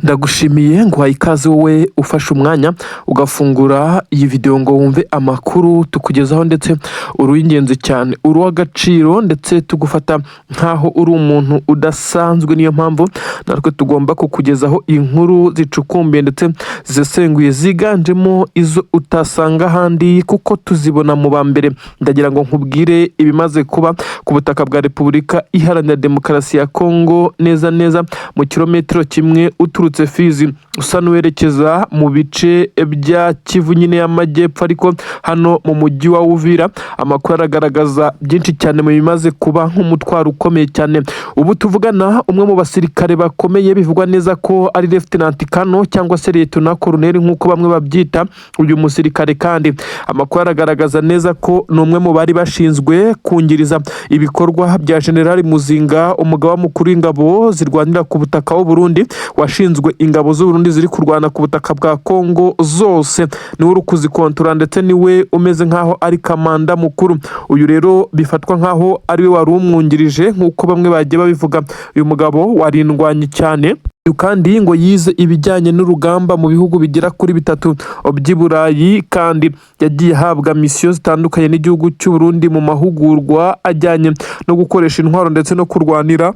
Ndagushimiye nguhaye ikaze wowe ufashe umwanya ugafungura iyi videwo ngo wumve amakuru tukugezaho, ndetse uri uw'ingenzi cyane, uri uw'agaciro, ndetse tugufata nk'aho uri umuntu udasanzwe. Niyo mpamvu natwe tugomba kukugezaho inkuru zicukumbuye ndetse zisesenguye, ziganjemo izo utasanga ahandi kuko tuzibona mu ba mbere. Ndagira ngo nkubwire ibimaze kuba ku butaka bwa Repubulika Iharanira Demokarasi ya Kongo, neza neza mu kilometero kimwe uturutse Fizi usa n'uwerekeza mu bice bya Kivu nyine y'Amajyepfo, ariko hano mu mujyi wa Uvira. Amakuru aragaragaza byinshi cyane mu bimaze kuba nk'umutwaro ukomeye cyane. Ubu tuvugana, umwe mu basirikare bakomeye bivugwa neza ko ari Lieutenant Colonel cyangwa se Lieutenant Colonel nk'uko bamwe babyita. Uyu musirikare kandi amakuru aragaragaza neza ko ni umwe mu bari bashinzwe kungiriza ibikorwa bya General Muzinga, umugaba mukuru w'ingabo zirwanira ku butaka w'u Burundi, washinzwe ingabo z'u Burundi ziri kurwana ku butaka bwa Kongo zose. Niwe uri kuzikontorora, ndetse niwe umeze nk'aho ari kamanda mukuru. Uyu rero bifatwa nk'aho ariwe wari umwungirije nk'uko bamwe bagiye babivuga. Uyu mugabo warindwanye cyane. Uyu kandi ngo yize ibijyanye n'urugamba mu bihugu bigera kuri bitatu by'i Burayi, kandi yagiye ahabwa misiyo zitandukanye n'igihugu cy'u Burundi mu mahugurwa ajyanye no gukoresha intwaro ndetse no kurwanira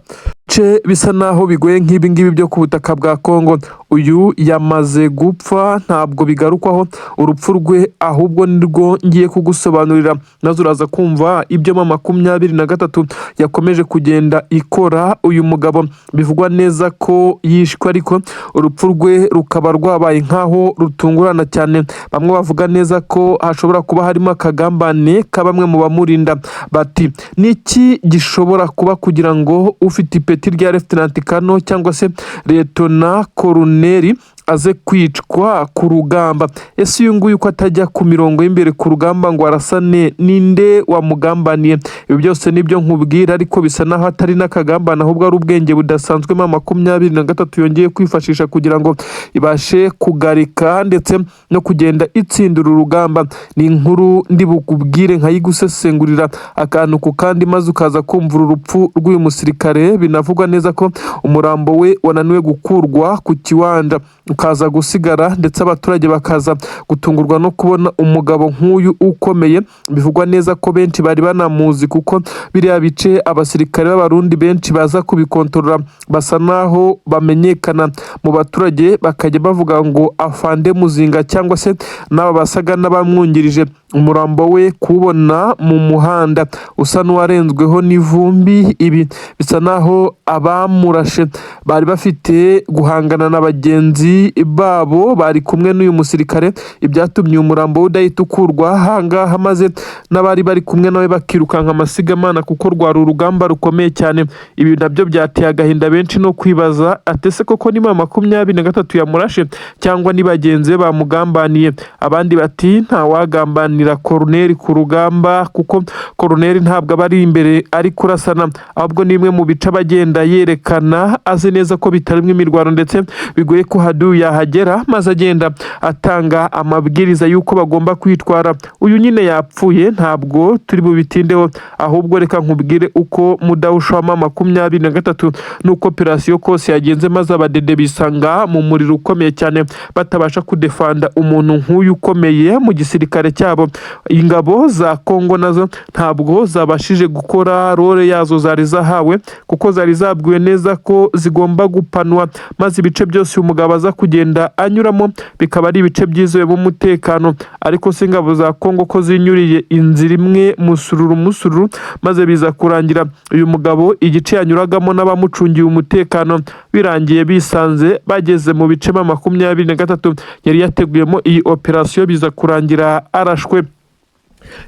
bice bisa naho bigoye nk'ibi ngibi byo ku butaka bwa Kongo. Uyu yamaze gupfa, ntabwo bigarukwaho urupfu rwe, ahubwo nirwo ngiye kugusobanurira, maze uraza kumva ibyo M23 yakomeje kugenda ikora. Uyu mugabo bivugwa neza ko yishwe, ariko urupfu rwe rukaba rwabaye nk'aho rutungurana cyane. Bamwe bavuga neza ko hashobora kuba harimo akagambane ka bamwe mu bamurinda. Bati: "Niki gishobora kuba kugira ngo ufite ipeti rya Lieutenant Colonel cyangwa se Lieutenant Colonel aze kwicwa ku rugamba? Ese uyu nguyu ko atajya ku mirongo y'imbere ku rugamba ngo arasane, ninde wamugambaniye?" Ibi byose nibyo nkubwira, ariko bisa naho atari n'akagambane, ahubwo ari ubwenge budasanzwe M23 yongeye kwifashisha kugira ngo ibashe kugarika ndetse no kugenda itsindura urugamba. Ni inkuru ndi bukubwire nkayigusesengurira akantu ku kandi, maze ukaza kumva uru rupfu rw'uyu musirikare. Binavugwa neza ko umurambo we wananiwe gukurwa ku kiwanja, ukaza gusigara, ndetse abaturage bakaza gutungurwa no kubona umugabo nk'uyu ukomeye. Bivugwa neza ko benshi bari banamuzi, kuko biriya bice abasirikare b'Abarundi benshi baza kubikontorora basa naho bamenyekana mu baturage, bakajya bavuga ngo "Afande Muzinga" cyangwa se n'aba basaga n'abamwungirije. Umurambo we kuwubona mu muhanda usa n'uwarenzweho n'ivumbi, ibi bisa naho abamurashe bari bafite guhangana na bagenzi babo bari kumwe n'uyu musirikare, ibyatumye uyu murambo we udahita ukurwa ahangaha, maze n'abari bari kumwe nawe bakirukanka amasigamana, kuko rwari urugamba rukomeye cyane. Ibi nabyo byateye agahinda benshi no kwibaza ati: "Ese koko ni M23 yamurashe cyangwa ni bagenzi be bamugambaniye?" Abandi bati: "Ntawagambanira koroneri ku rugamba, kuko koroneri ntabwo aba ari imbere ari kurasana, ahubwo ni imwe mu bice abagenda yerekana azi neza ko bitarimo imirwano ndetse bigoye ko hadu yahagera, maze agenda atanga amabwiriza y'uko bagomba kwitwara." Uyu nyine yapfuye, ntabwo turi bubitindeho, ahubwo reka nkubwire uko mudahusha wa M23 n'uko operasiyo kose yagenze, maze abadede bisanga mu muriro ukomeye cyane, batabasha kudefanda umuntu nk'uyu ukomeye mu gisirikare cyabo. Ingabo za Kongo nazo ntabwo zabashije gukora role yazo zari zahawe, kuko zari zabwiwe neza ko zigomba gupanwa, maze ibice byose uyu mugabo aza kugenda anyuramo bikaba ari ibice byizewemo umutekano. Ariko se ingabo za Kongo ko zinyuriye inzira imwe musururu musururu, maze biza kurangira uyu mugabo igice yanyuragamo n'abamucungiye umutekano birangiye bisanze bageze mu bice M23 yari yateguyemo iyi operasiyo, biza kurangira arashwe.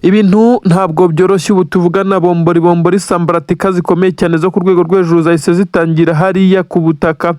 Ibintu ntabwo byoroshye. Ubu tuvugana, bombori bombori, sambaratika zikomeye cyane zo ku rwego rwo hejuru zahise zitangira hariya ku butaka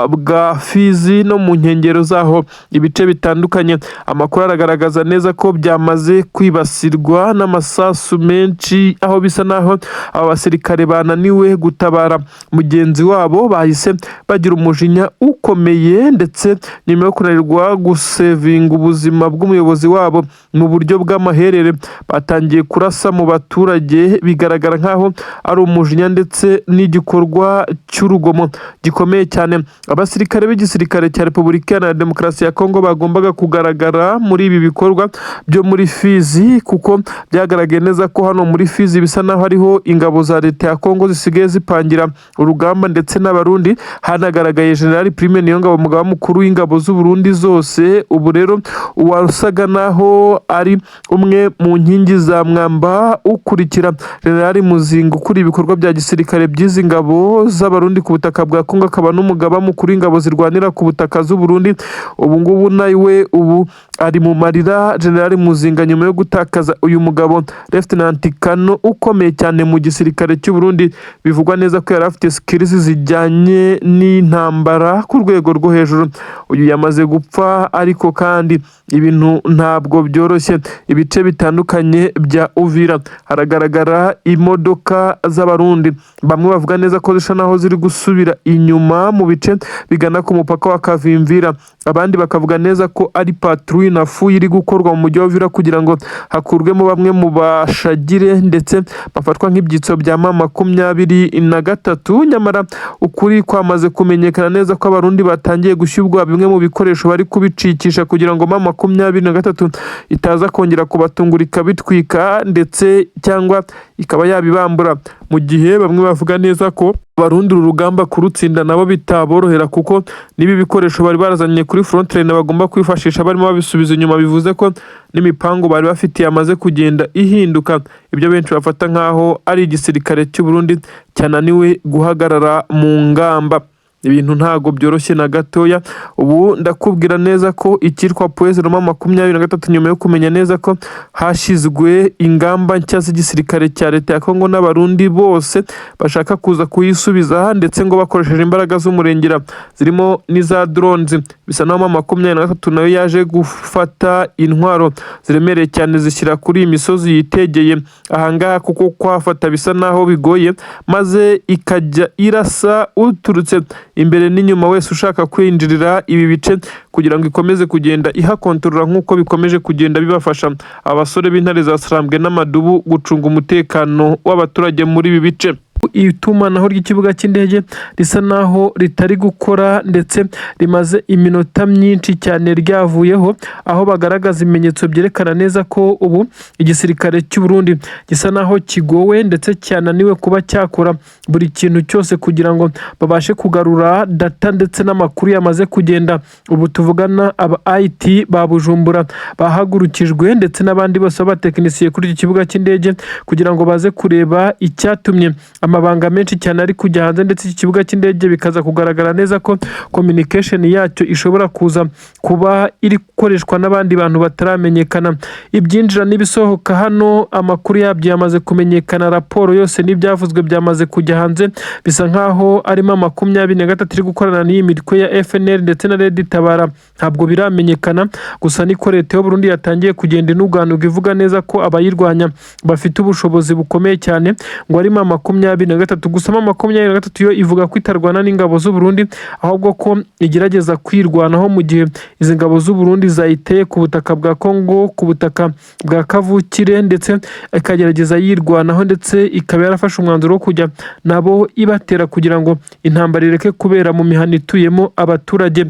bwa Fizi no mu nkengero zaho, ibice bitandukanye. Amakuru aragaragaza neza ko byamaze kwibasirwa n'amasasu menshi, aho bisa naho aba basirikare bananiwe gutabara mugenzi wabo, bahise bagira umujinya ukomeye, ndetse nyuma yo kunanirwa gusevinga ubuzima bw'umuyobozi wabo mu buryo bw'amaherere. Batangiye kurasa mu baturage, bigaragara nk'aho ari umujinya ndetse n'igikorwa cy'urugomo gikomeye cyane. Abasirikare b'igisirikare cya Repubulika Iharanira Demokarasi ya Kongo bagombaga kugaragara muri ibi bikorwa byo muri Fizi, kuko byagaragaye neza ko hano muri Fizi bisa naho hariho ingabo za leta ya Kongo zisigaye zipangira urugamba ndetse n'Abarundi. Hanagaragaye General Prime Niyongabo, umugaba mukuru w'ingabo z'u Burundi zose. Ubu rero uwasaga naho ari umwe mu nkingi za mwamba ukurikira General Muzinga, ukuriye ibikorwa bya gisirikare by'izi ngabo z'Abarundi ku butaka bwa Kongo, akaba n'umugaba mukuru w'ingabo zirwanira ku butaka z'u Burundi, ubu ngubu nawe ubu ari mu marira, General Muzinga, nyuma yo gutakaza uyu mugabo Lieutenant Kano ukomeye cyane mu gisirikare cy'u Burundi, bivugwa neza ko yari afite skills zijyanye n'intambara ku rwego rwo hejuru. Uyu yamaze gupfa, ariko kandi ibintu ntabwo byoroshye. Ibice bitandukanye bya Uvira haragaragara imodoka z'Abarundi, bamwe bavuga neza ko zisa naho ziri gusubira inyuma mu bice bigana ku mupaka wa Kavimvira, abandi bakavuga neza ko ari patrouille na fouille iri gukorwa mu mujyi wa Uvira kugira ngo hakurwemo bamwe mu bashagire ndetse bafatwa nk'ibyitso bya M23. Nyamara ukuri kwamaze kumenyekana neza ko Abarundi batangiye gushyirwa bimwe mu bikoresho bari kubicikisha kugira ngo M23 itaza kongera kubatungura ikabitwika ndetse cyangwa ikaba yabibambura, mu gihe bamwe bavuga neza ko Abarundi uru rugamba kurutsinda nabo bitaborohera, kuko n'ibi bikoresho bari barazanye kuri frontline bagomba kwifashisha barimo babisubiza inyuma, bivuze ko n'imipango bari bafite yamaze kugenda ihinduka, ibyo benshi bafata nk'aho ari igisirikare cy'u Burundi cyananiwe guhagarara mu ngamba. Ibintu ntago byoroshye na gatoya. Ubu ndakubwira neza ko icyitwa Poezero M23, nyuma yo kumenya neza ko hashyizwe ingamba nshya z'igisirikare cya leta ya Kongo n'Abarundi bose bashaka kuza kuyisubiza, ndetse ngo bakoresheje imbaraga z'umurengera zirimo n'iza drones, bisa naho M23 nayo yaje gufata intwaro ziremereye cyane zishyira kuri iyi misozi yitegeye ahangaha, kuko kuhafata bisa naho bigoye, maze ikajya irasa uturutse imbere n'inyuma wese ushaka kwinjirira ibi bice, kugira ngo ikomeze kugenda ihakontorora, nk'uko bikomeje kugenda bibafasha abasore b'intare za Sarambwe n'amadubu gucunga umutekano w'abaturage muri ibi bice. Itumanaho ry'ikibuga cy'indege risa naho ritari gukora, ndetse rimaze iminota myinshi cyane ryavuyeho, aho bagaragaza ibimenyetso byerekana neza ko ubu igisirikare cy'u Burundi gisa naho kigowe ndetse cyananiwe kuba cyakora buri kintu cyose kugira ngo babashe kugarura data ndetse n'amakuru yamaze kugenda. Ubu tuvugana aba IT ba Bujumbura bahagurukijwe ndetse n'abandi bose b'abatekinisiye kuri iki kibuga cy'indege kugira ngo baze kureba icyatumye amabanga menshi cyane ari kujya hanze, ndetse iki kibuga cy'indege bikaza kugaragara neza ko communication yacyo ishobora kuza kuba iri gukoreshwa n'abandi bantu bataramenyekana. Ibyinjira n'ibisohoka hano amakuru yabyo yamaze kumenyekana, raporo yose n'ibyavuzwe byamaze kujya hanze. Bisa nkaho arimo 23 iri gukorana n'iyi mitwe ya FNL ndetse na Red Tabara, ntabwo biramenyekana. Gusa niko leta y'u Burundi yatangiye kugenda inuganuga, ivuga neza ko abayirwanya bafite ubushobozi bukomeye cyane, ngo arimo 23. Gusa M23 yo ivuga ko itarwana n'ingabo z'u Burundi, ahubwo ko igerageza kwirwanaho mu gihe izi ngabo z'u Burundi zayiteye ku butaka bwa Kongo, ku butaka bwa kavukire, ndetse ikagerageza yirwanaho, ndetse ikaba yarafashe umwanzuro wo kujya nabo ibatera kugira ngo intambara ireke kubera mu mihana ituyemo abaturage.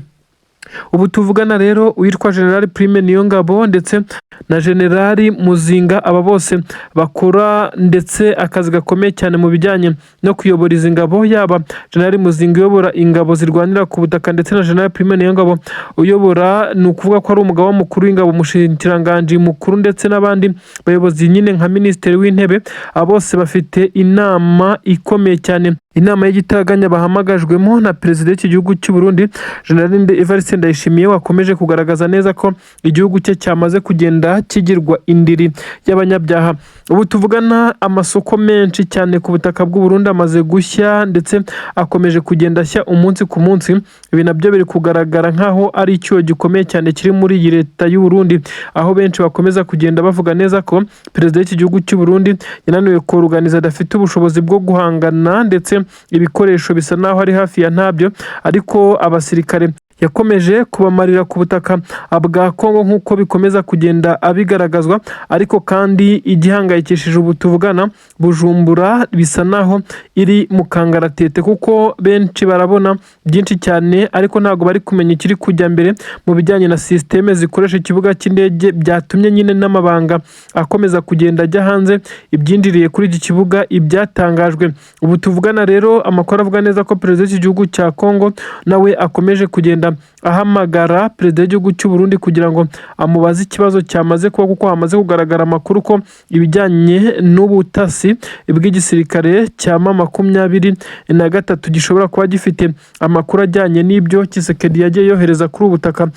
Ubu tuvugana rero, uwitwa General Prime Niyongabo ndetse na General Muzinga, aba bose bakora ndetse akazi gakomeye cyane mu bijyanye no kuyobora izi ngabo, yaba General Muzinga uyobora ingabo zirwanira ku butaka ndetse na General Prime Niyongabo uyobora, ni ukuvuga ko ari umugaba mukuru w'ingabo, umushikiranganji mukuru, ndetse n'abandi bayobozi nyine nka Minisitiri w'Intebe. Aba bose bafite inama ikomeye cyane, inama y'igitaraganya bahamagajwemo na perezida w'iki gihugu cy'u Burundi, General Evariste Ndayishimiye, wakomeje kugaragaza neza ko igihugu cye cyamaze kugenda kigirwa indiri y'abanyabyaha. Ubu tuvugana amasoko menshi cyane ku butaka bw'u Burundi amaze gushya, ndetse akomeje kugenda ashya umunsi ku munsi. Ibi nabyo biri kugaragara nk'aho ari icyuho gikomeye cyane kiri muri iyi leta y'u Burundi, aho benshi bakomeza kugenda bavuga neza ko perezida w'iki gihugu cy'u Burundi yananiwe koruganiza, adafite ubushobozi bwo guhangana, ndetse ibikoresho bisa naho ari hafi ya ntabyo, ariko abasirikare Yakomeje kubamarira ku butaka bwa Kongo nk'uko bikomeza kugenda abigaragazwa. Ariko kandi igihangayikishije ubu tuvugana, Bujumbura bisa naho iri mu kangaratete, kuko benshi barabona byinshi cyane ariko ntabwo bari kumenya ikiri kujya mbere mu bijyanye na système zikoresha ikibuga cy'indege, byatumye nyine n'amabanga akomeza kugenda ajya hanze, ibyinjiriye kuri iki kibuga, ibyatangajwe. Ubu tuvugana rero, amakuru avuga neza ko perezida w'iki gihugu cya Kongo nawe akomeje kugenda ahamagara perezida w'igihugu cy'u Burundi kugira ngo amubaze ikibazo cyamaze kuba, kuko hamaze kugaragara amakuru ko ibijyanye n'ubutasi bw'igisirikare cya M23 gishobora kuba gifite amakuru ajyanye n'ibyo Tshisekedi yagiye yohereza kuri ubu butaka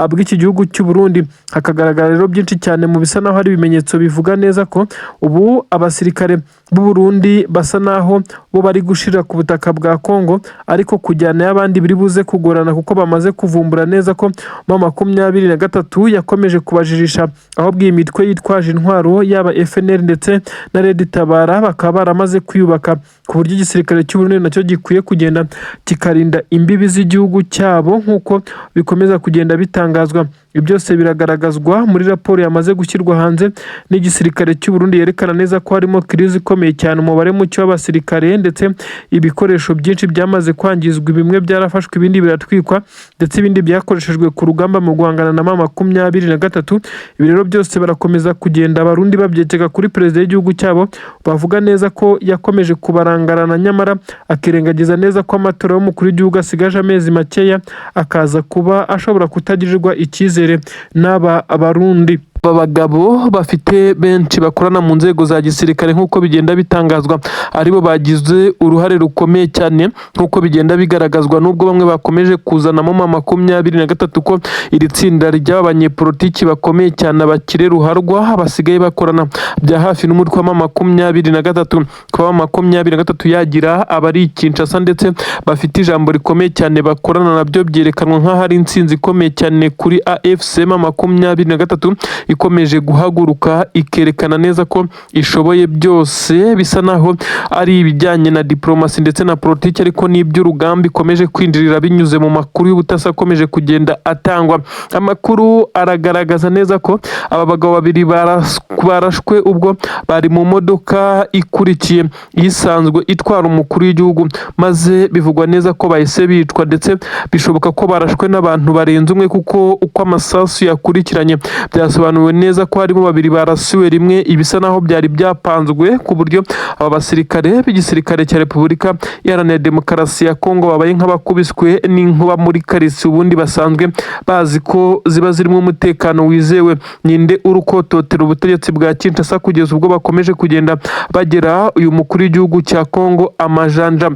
bw'iki gihugu cy'u Burundi. Hakagaragara rero byinshi cyane mu bisa naho hari ibimenyetso bivuga neza ko ubu abasirikare b'u Burundi basa naho bo bari gushira ku butaka bwa Kongo, ariko kujyana y'abandi biri buze kugorana, kuko bamaze kuvumbura neza ko M23 yakomeje kubajijisha, ahubwo iyi mitwe yitwaje intwaro, yaba FNL ndetse na Red Tabara, bakaba baramaze kwiyubaka ku buryo igisirikare cy'u Burundi nacyo gikwiye kugenda kikarinda imbibi z'igihugu cyabo, nk'uko bikomeza kugenda bitangazwa. Ibi byose biragaragazwa muri raporo yamaze gushyirwa hanze n'igisirikare cy'u Burundi, yerekana neza ko harimo crise ikomeye cyane, umubare muke w'abasirikare ndetse ibikoresho byinshi byamaze kwangizwa, bimwe byarafashwe, ibindi biratwikwa, ndetse ibindi byakoreshejwe ku rugamba mu guhangana na M23. Ibi rero byose barakomeza kugenda Abarundi babyekeka kuri perezida w'igihugu cyabo, bavuga neza ko yakomeje kubarangarana, nyamara akirengagiza neza ko amatora y'umukuru w'igihugu asigaje amezi makeya, akaza kuba ashobora kutagirirwa icyizere n'aba Barundi. Aba bagabo bafite benshi bakorana mu nzego za gisirikare, nk'uko bigenda bitangazwa, aribo bagize uruhare rukomeye cyane nk'uko bigenda bigaragazwa, n'ubwo bamwe bakomeje kuzanamo M23 ko iri tsinda ry'aba banyepolitiki bakomeye cyane, abakire ruharwa, basigaye bakorana bya hafi n'umutwe wa M23. Kuba M23 yagira abari i Kinshasa ndetse bafite ijambo rikomeye cyane bakorana nabyo, byerekanwa nk'aho ari intsinzi ikomeye cyane kuri AFC M23 ikomeje guhaguruka ikerekana neza ko ishoboye byose. Bisa naho ari ibijyanye na diplomasi ndetse na politiki, ariko n'iby'urugamba ikomeje kwinjirira binyuze mu makuru y'ubutasi akomeje kugenda atangwa. Amakuru aragaragaza neza ko aba bagabo babiri barashwe ubwo bari mu modoka ikurikiye isanzwe itwara umukuru w'igihugu, maze bivugwa neza ko bahise bicwa, ndetse bishoboka ko barashwe n'abantu barenze umwe, kuko uko amasasu yakurikiranye byasobanuwe neza ko harimo babiri barasiwe rimwe, ibisa naho byari byapanzwe, ku buryo aba basirikare b'igisirikare cya Repubulika Iharanira Demokarasi ya Kongo babaye nk'abakubiswe n'inkuba muri karitsiye ubundi basanzwe bazi ko ziba zirimo umutekano wizewe. Ninde urukototera ubutegetsi bwa Kinshasa kugeza ubwo bakomeje kugenda bagera uyu mukuru w'igihugu cya Kongo amajanja?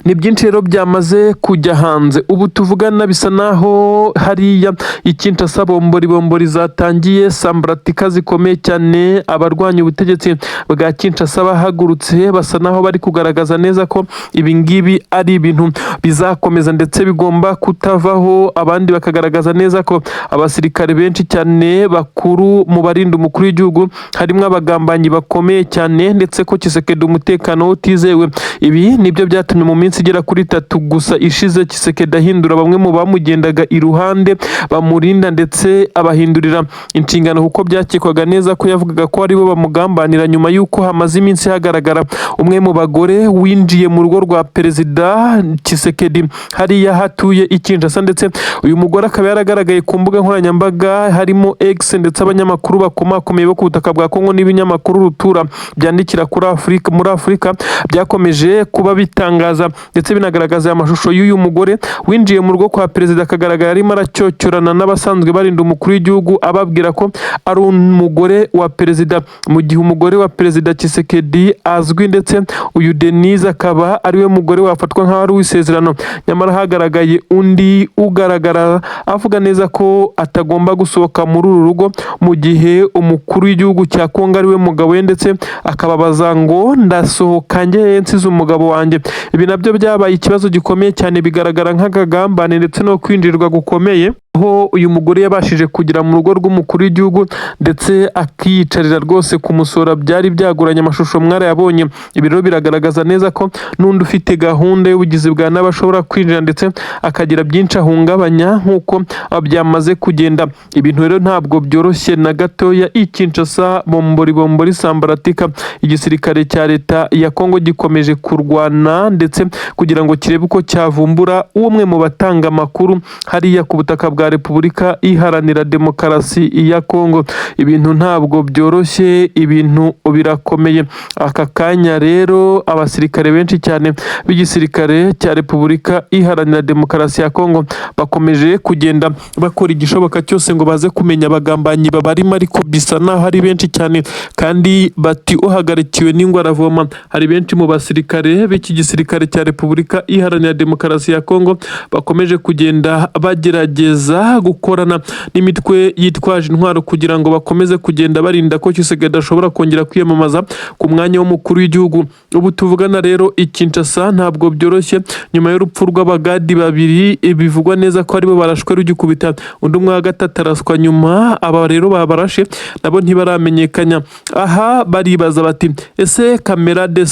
Ni byinshi rero byamaze kujya hanze. Ubu tuvugana bisa naho hariya i Kinshasa bombori bombori zatangiye, sambaratika zikomeye cyane. Abarwanya ubutegetsi bwa Kinshasa bahagurutse, basa naho bari kugaragaza neza ko ibi ngibi ari ibintu bizakomeza ndetse bigomba kutavaho. Abandi bakagaragaza neza ko abasirikare benshi cyane bakuru mu barinda umukuru w'igihugu harimo abagambanyi bakomeye cyane, ndetse ko Tshisekedi umutekano we utizewe. Ibi nibyo byatumye mu minsi igera kuri 3 gusa ishize Tshisekedi ahindura bamwe mu bamugendaga iruhande bamurinda, ndetse abahindurira inshingano, kuko byakekwaga neza ko yavugaga ko aribo bamugambanira, nyuma y'uko hamaze iminsi hagaragara umwe mu bagore winjiye mu rugo rwa perezida Tshisekedi hariya hatuye i Kinshasa. Ndetse uyu mugore akaba yaragaragaye ku mbuga nkoranyambaga harimo X, ndetse abanyamakuru bakomakomeye bo ku butaka bwa Kongo n'ibinyamakuru rutura byandikira kuri Afurika, muri Afurika, byakomeje kuba bitangaza ndetse binagaragaza amashusho y'uyu mugore winjiye mu rugo kwa perezida, akagaragara arimo aracyocyorana n'abasanzwe barinda umukuru w'igihugu, ababwira ko ari umugore wa perezida, mu gihe umugore wa perezida Tshisekedi azwi, ndetse uyu Denise akaba ariwe mugore wafatwa nk'aho ari uw'isezerano. Nyamara hagaragaye undi ugaragara avuga neza ko atagomba gusohoka muri uru rugo mu gihe umukuru w'igihugu cya Kongo ariwe mugabo we, ndetse akababaza ngo: "Ndasohoka njye nsize umugabo wanjye?" Ibi nabyo byabaye ikibazo gikomeye cyane, bigaragara nk'akagambane ndetse no kwinjirirwa gukomeye. Aho uyu mugore yabashije kugera mu rugo rw'umukuru w'igihugu ndetse akiyicarira rwose kumusura, byari byagoranye, amashusho mwarayabonye. Ibi rero biragaragaza neza ko n'undi ufite gahunda y'ubugizi bwa nabi ashobora kwinjira ndetse akagira byinshi ahungabanya nk'uko byamaze kugenda. Ibintu rero ntabwo byoroshye na gatoya i Kinshasa, bombori bombori sambaratika. Igisirikare cya leta ya Kongo gikomeje kurwana ndetse kugira ngo kirebe uko cyavumbura umwe mu batanga amakuru hariya ku butaka bwa Repubulika Iharanira Demokarasi ya Kongo. Ibintu ntabwo byoroshye, ibintu birakomeye. Aka kanya rero abasirikare benshi cyane b'igisirikare cya Repubulika Iharanira Demokarasi ya Kongo bakomeje kugenda bakora igishoboka cyose ngo baze kumenya abagambanyi babarimo, ariko bisa naho ari benshi cyane, kandi bati uhagarikiwe n'ingwe aravoma. Hari benshi mu basirikare b'iki gisirikare cya Repubulika Iharanira Demokarasi ya Kongo bakomeje kugenda bagerageza gukorana n'imitwe yitwaje intwaro kugira ngo bakomeze kugenda barinda ko Tshisekedi ashobora kongera kwiyamamaza ku mwanya w'umukuru w'igihugu. Ubu tuvugana rero i Kinshasa ntabwo byoroshye, nyuma y'urupfu rw'abagadi babiri bivugwa neza ko aribo barashwe rugikubita, undi umwe wa gatatu araswa nyuma. Aba rero babarashe nabo ntibaramenyekanya. Aha baribaza bati: "Ese caméra de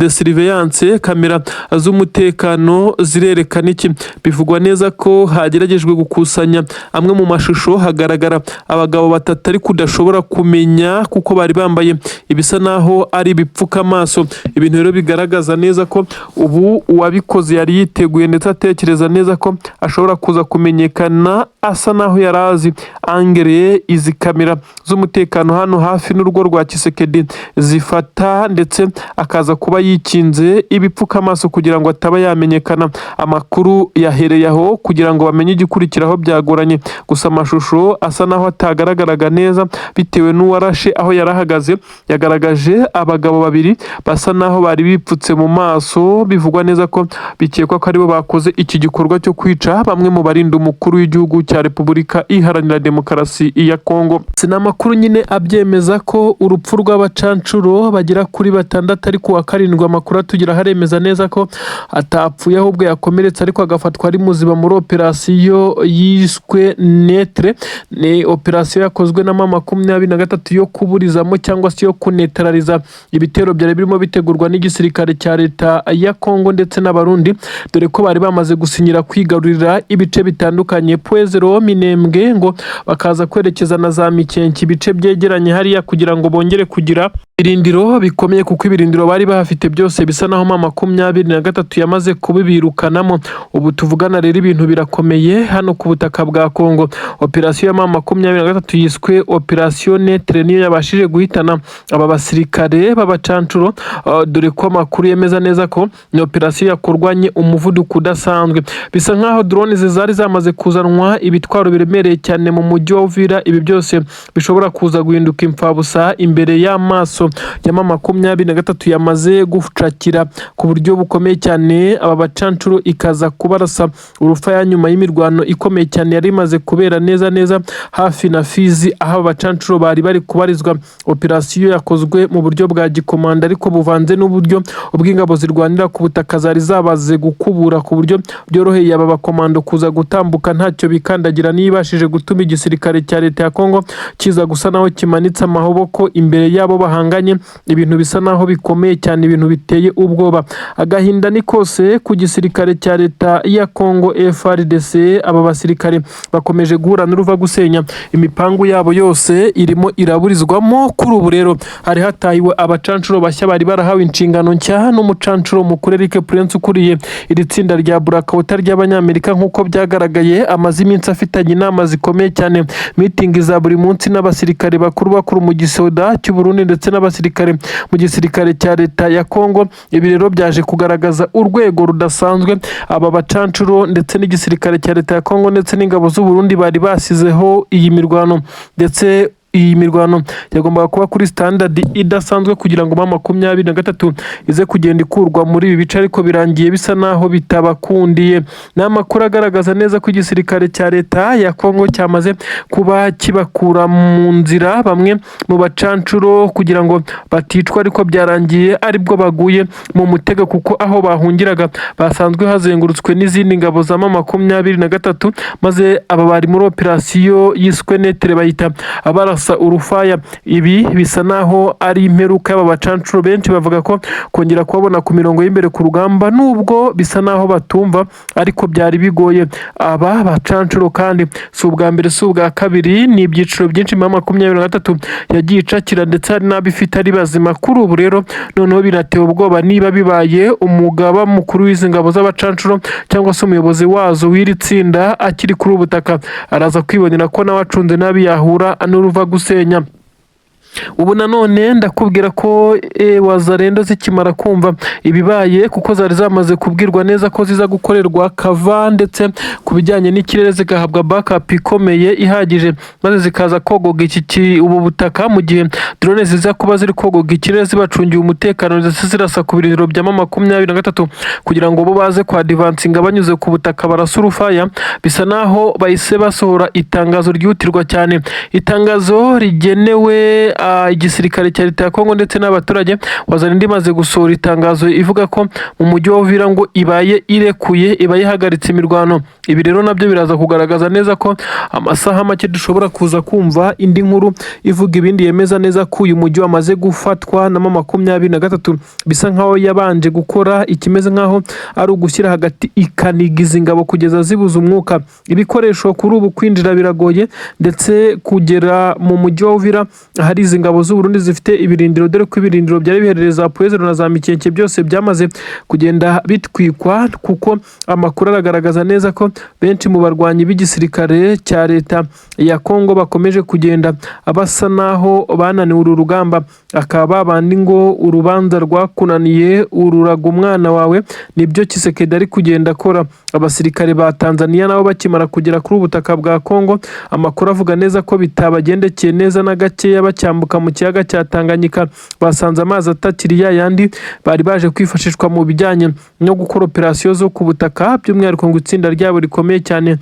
surveillance, kamera z'umutekano zirerekana iki?" Bivugwa neza ko hageragejwe gukusanya amwe mu mashusho, hagaragara abagabo batatu ariko udashobora kumenya kuko bari bambaye ibisa naho ari ibipfukamaso. Ibintu rero bigaragaza neza ko ubu uwabikoze yari yiteguye ndetse atekereza neza ko ashobora kuza kumenyekana, asa naho yari azi angle izi kamera z'umutekano hano hafi n'urugo rwa Tshisekedi zifata, ndetse akaza kuba yikinze ibipfukamaso kugira ngo ataba yamenyekana. Amakuru yahereye aho kugira ngo bamenye igikurikiraho byagoranye, gusa amashusho asa naho atagaragaraga neza bitewe n'uwarashe aho yari ahagaze. Yagaragaje abagabo babiri basa naho bari bipfutse mu maso, bivugwa neza ko bikekwa ko aribo bakoze iki gikorwa cyo kwica bamwe mu barinda umukuru w'igihugu cya Repubulika Iharanira Demokarasi ya Kongo. Si amakuru nyine abyemeza ko urupfu rw'abacancuro bagera kuri batandatu, ariko uwa karindwi amakuru atugeraho aremeza neza ko atapfuye, ahubwo yakomeretse ariko agafatwa ari muzima muri operasiyo yiswe Neutre. Ni operasiyo yakozwe na M23 yo kuburizamo cyangwa se yo kunetraliza ibitero byari birimo bitegurwa n'igisirikare cya leta ya Kongo ndetse n'Abarundi, dore ko bari bamaze gusinyira kwigarurira ibice bitandukanye, Pwezero, Minembwe, ngo bakaza kwerekeza na za Mikenke, ibice byegeranye hariya, kugira ngo bongere kugira ibirindiro bikomeye, kuko ibirindiro bari bahafite byose bisa naho M23 yamaze kubibirukanamo. Ubu tuvugana rero ibintu birakomeye hano ku butaka bwa Kongo. Operasiyo ya M23 yiswe operasiyo Neutre niyo yabashije guhitana aba basirikare b'abacancuro, dore ko amakuru yemeza neza ko ni operasiyo yakorwanye umuvuduko udasanzwe. Bisa nkaho drone zari zamaze kuzanwa, ibitwaro biremereye cyane mu mujyi wa Uvira. Ibi byose bishobora kuza guhinduka imfabusa imbere y'amaso ya M23 yamaze gucakira ku buryo bukomeye cyane aba bacancuro, ikaza kubarasa urufaya nyuma y'imirwano ikomeye cyane yari imaze kubera neza neza hafi na Fizi, aho aba bacancuro bari bari kubarizwa. Operasiyo yakozwe mu buryo bwa gikomanda ariko buvanze n'uburyo ubw'ingabo zirwanira ku butaka zari zabaze gukubura ku buryo byoroheye aba bakomando kuza gutambuka ntacyo bikandagira. Niyo ibashije gutuma igisirikare cya leta ya Kongo kiza gusa naho kimanitse amaboko imbere y'abo bahanganye. Ibintu bisa naho bikomeye cyane, ibintu biteye ubwoba. Agahinda ni kose ku gisirikare cya leta ya Kongo, FARDC. Aba basirikare bakomeje guhura n'uruva gusenya, imipangu yabo yose irimo iraburizwamo. Kuri ubu rero hari hatahiwe abacancuro bashya bari barahawe inshingano nshya n'umucancuro mukuru Erik Prince ukuriye iri tsinda rya Blackwater ry'Abanyamerika. Nk'uko byagaragaye, amaze iminsi afitanye inama zikomeye cyane, meeting za buri munsi n'abasirikare bakuru bakuru mu gisoda cy'u Burundi ndetse n'abasirikare mu gisirikare cya leta ya Kongo. Ibi rero byaje kugaragaza urwego rudasanzwe aba bacancuro ndetse n'igisirikare cya leta ya Kongo ndetse n'ingabo z'u Burundi bari basizeho iyi mirwano ndetse Iyi mirwano yagombaga kuba kuri standard idasanzwe kugira ngo M23 ize kugenda ikurwa muri ibi bice, ariko birangiye bisa naho bitabakundiye. Ni amakuru agaragaza neza ko igisirikare cya leta ya Kongo cyamaze kuba kibakura mu nzira bamwe mu bacancuro kugira ngo baticwa, ariko byarangiye aribwo baguye mu mutego, kuko aho bahungiraga basanzwe hazengurutswe n'izindi ngabo za M23, maze aba bari muri operasiyo yiswe Neutre bahita barasa urufaya. Ibi bisa naho ari imperuka y'aba bacancuro. Benshi bavuga ko kongera kubabona ku mirongo y'imbere ku rugamba, nubwo bisa naho batumva, ariko byari bigoye. Aba bacancuro kandi si ubwa mbere, si ubwa kabiri, ni ibyiciro byinshi M23 yagiye icakira, ndetse hari n'abo ifite ari bazima kuri ubu. Rero noneho binateye ubwoba niba bibaye umugaba mukuru w'izi ngabo z'abacancuro cyangwa se umuyobozi wazo w'iri tsinda akiri kuri ubu butaka, araza kwibonera ko nawe acunze nabi yahura n'uruva gusenya. Ubu nanone ndakubwira ko Wazalendo zikimara kumva ibibaye, kuko zari zamaze kubwirwa neza ko ziza gukorerwa cover, ndetse ku bijyanye n'ikirere zigahabwa backup ikomeye ihagije, maze zikaza kogoga ubu butaka mu gihe drone ziza kuba ziri kogoga ikirere zibacungiye umutekano, ndetse zirasa ku birindiro bya M23 kugira ngo bo baze kwa advancinga banyuze ku butaka barasa urufaya. Bisa naho bahise basohora itangazo ryihutirwa cyane, itangazo rigenewe igisirikare cya leta ya Kongo ndetse n'abaturage. Wazalendo imaze gusohora itangazo ivuga ko mu mujyi wa Uvira ngo ibaye irekuye, ibaye ihagaritse imirwano. Ibi rero nabyo biraza kugaragaza neza ko amasaha make dushobora kuza kumva indi nkuru ivuga ibindi, yemeza neza ko uyu mujyi wamaze gufatwa na M23. Bisa nkaho yabanje gukora ikimeze nkaho ari ugushyira hagati, ikaniga izi ngabo kugeza zibuze umwuka. Ibikoresho kuri ubu kwinjira biragoye, ndetse kugera mu mujyi wa Uvira hari izi ngabo z'u Burundi zifite ibirindiro, dore ko ibirindiro byari biherereye za Point Zéro na za Mikenke byose byamaze kugenda bitwikwa, kuko amakuru aragaragaza neza ko benshi mu barwanyi b'igisirikare cya leta ya Kongo bakomeje kugenda basa naho bananiwe uru rugamba. Akaba babandi ngo urubanza rwakunaniye ururaga umwana wawe, nibyo Tshisekedi ari kugenda akora. Abasirikare ba Tanzania nabo bakimara kugera kuri ubu butaka bwa Kongo, amakuru avuga neza ko bitabagendekeye neza na gakeya. Bacyambuka mu kiyaga cya Tanganyika basanze amazi atakiri ya yandi bari baje kwifashishwa mu bijyanye no gukora operasiyo zo ku butaka, by'umwihariko ngo itsinda ryabo rikomeye cyane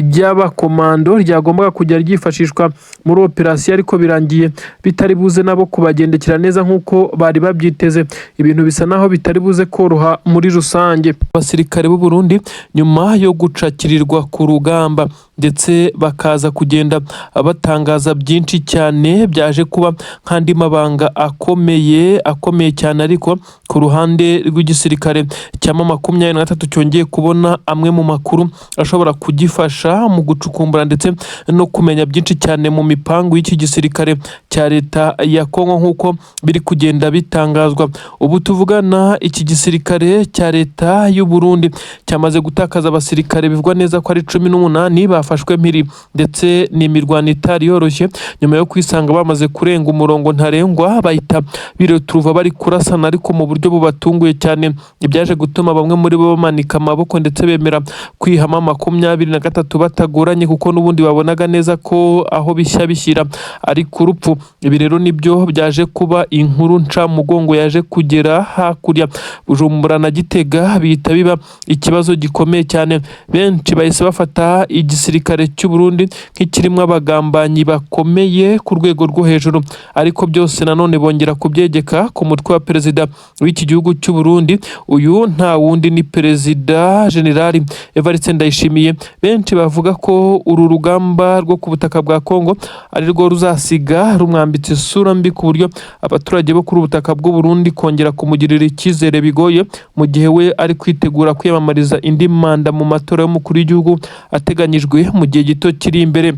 ry'abakomando ryagombaga kujya ryifashishwa muri operasiyo, ariko birangiye bitari buze nabo kubagendekera neza nk'uko bari babyiteze. Ibintu bisa naho bitari buze koroha muri rusange. Abasirikare b'u Burundi nyuma yo gucakirirwa ku rugamba, ndetse bakaza kugenda batangaza byinshi cyane byaje kuba nk'andi mabanga akomeye akomeye cyane, ariko ku ruhande rw'igisirikare cya M23 cyongeye kubona amwe mu makuru ashobora kugifasha mu gucukumbura ndetse no kumenya byinshi cyane mu mipangu y'iki gisirikare cya leta ya Kongo, nk'uko biri kugenda bitangazwa. Ubu tuvugana, iki gisirikare cya leta y'u Burundi cyamaze gutakaza abasirikare bivugwa neza ko ari 18 bafashwe mpiri, ndetse ni imirwano itari yoroshye. Nyuma yo kwisanga bamaze kurenga umurongo ntarengwa, bahita bireturuva bari kurasana, ariko mu buryo bubatunguye cyane, ibyaje gutuma bamwe muri bo bamanika amaboko ndetse bemera kwihama M23 batagoranye, kuko n'ubundi babonaga neza ko aho bishya bishyira ari ku rupfu. Ibi rero nibyo byaje kuba inkuru ncamugongo yaje kugera hakurya Bujumbura na Gitega, bihita biba ikibazo gikomeye cyane. Benshi bahise bafata igisirikare cy'u Burundi nk'ikirimo abagambanyi bakomeye ku rwego rwo hejuru, ariko byose nanone bongera kubyegeka ku mutwe wa perezida w'iki gihugu cy'u Burundi. Uyu nta wundi ni Perezida Generali Evariste Ndayishimiye. Benshi bavuga ko uru rugamba rwo ku butaka bwa Kongo ari rwo ruzasiga rumwambitse isura mbi, ku buryo abaturage bo kuri ubu butaka bw'u Burundi kongera kumugirira icyizere bigoye, mu gihe we ari kwitegura kwiyamamariza indi manda mu matora y'umukuru w'igihugu ateganyijwe mu gihe gito kiri imbere.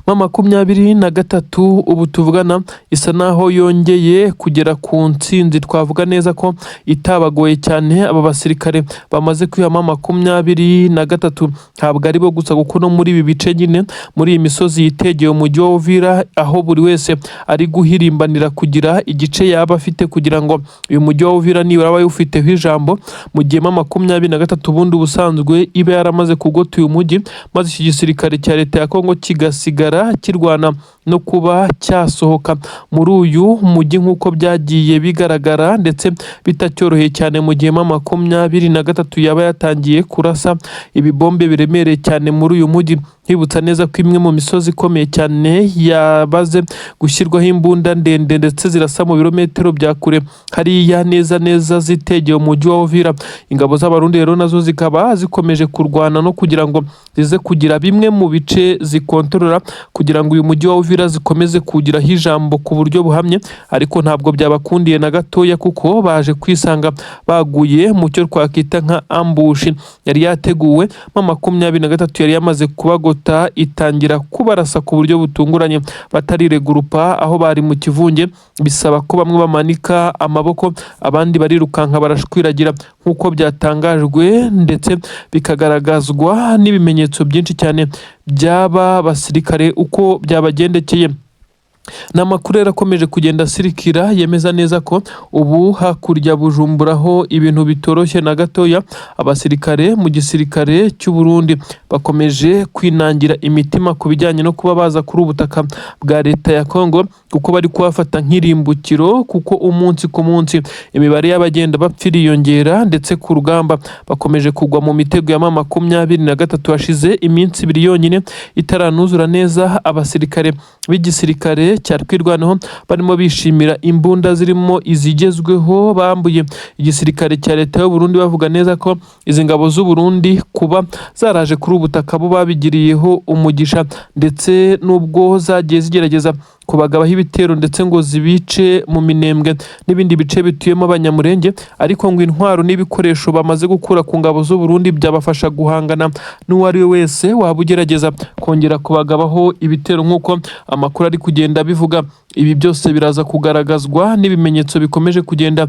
M23 ubu tuvugana isa naho yongeye kugera ku ntsinzi, twavuga neza ko itabagoye cyane. Aba basirikare bamaze kwihama M23 ntabwo ari bo gusa, kuko no muri ibi bice nyine, muri iyi misozi yitegeye umujyi wa Uvira, aho buri wese ari guhirimbanira kugira igice yaba afite kugira ngo uyu mujyi wa Uvira nibura abe awufiteho ijambo, mu gihe M23 ubundi ubusanzwe iba yaramaze kugota uyu mujyi, maze iki gisirikare cya leta ya Kongo kigasiga gisigara kirwana no kuba cyasohoka muri uyu mujyi nk'uko byagiye bigaragara, ndetse bitacyoroheye cyane mu gihe M23 yaba yatangiye kurasa ibibombe biremereye cyane muri uyu mujyi. Nkibutsa neza ko imwe mu misozi ikomeye cyane yabaze gushyirwaho imbunda ndende ndetse zirasa mu birometero bya kure hariya neza neza zitegeye umujyi wa Uvira. Ingabo z'Abarundi rero nazo zikaba zikomeje kurwana no kugira ngo zize kugira bimwe mu bice zikontorora, kugira ngo uyu mujyi wa Uvira zikomeze kugiraho ijambo ku buryo buhamye, ariko ntabwo byabakundiye na gatoya, kuko baje kwisanga baguye mu cyo twakwita nka ambush yari yateguwe. M23 yari yamaze kubagota, itangira kubarasa ku buryo butunguranye batariregurupa aho bari mu kivunge, bisaba ko bamwe bamanika amaboko, abandi barirukanka barashwiragira, nk'uko byatangajwe ndetse bikagaragazwa n'ibimenyetso byinshi cyane by'aba basirikare uko byabagendekeye. Ni amakuru rero akomeje kugenda asirikira yemeza neza ko ubu hakurya Bujumbura ho ibintu bitoroshye na gatoya. Abasirikare mu gisirikare cy'u Burundi bakomeje kwinangira imitima ku bijyanye no kuba baza kuri ubutaka bwa leta ya Congo, kuko bari kuhafata nk'irimbukiro, kuko umunsi ku munsi imibare y'abagenda bapfa iriyongera, ndetse ku rugamba bakomeje kugwa mu mitego ya M23. Hashize iminsi 2 yonyine itaranuzura neza, abasirikare b'igisirikare cya Twirwaneho barimo bishimira imbunda zirimo izigezweho bambuye igisirikare cya leta y'u Burundi, bavuga neza ko izi ngabo z'u Burundi kuba zaraje kuri ubu butaka bo babigiriyeho umugisha, ndetse n'ubwo zagiye zigerageza kubagabaho ibitero ndetse ngo zibice mu Minembwe n'ibindi bice bituyemo Abanyamurenge, ariko ngo intwaro n'ibikoresho bamaze gukura ku ngabo z'u Burundi byabafasha guhangana n'uwo ari we wese waba ugerageza kongera kubagabaho ibitero, nk'uko amakuru ari kugenda abivuga. Ibi byose biraza kugaragazwa n'ibimenyetso bikomeje kugenda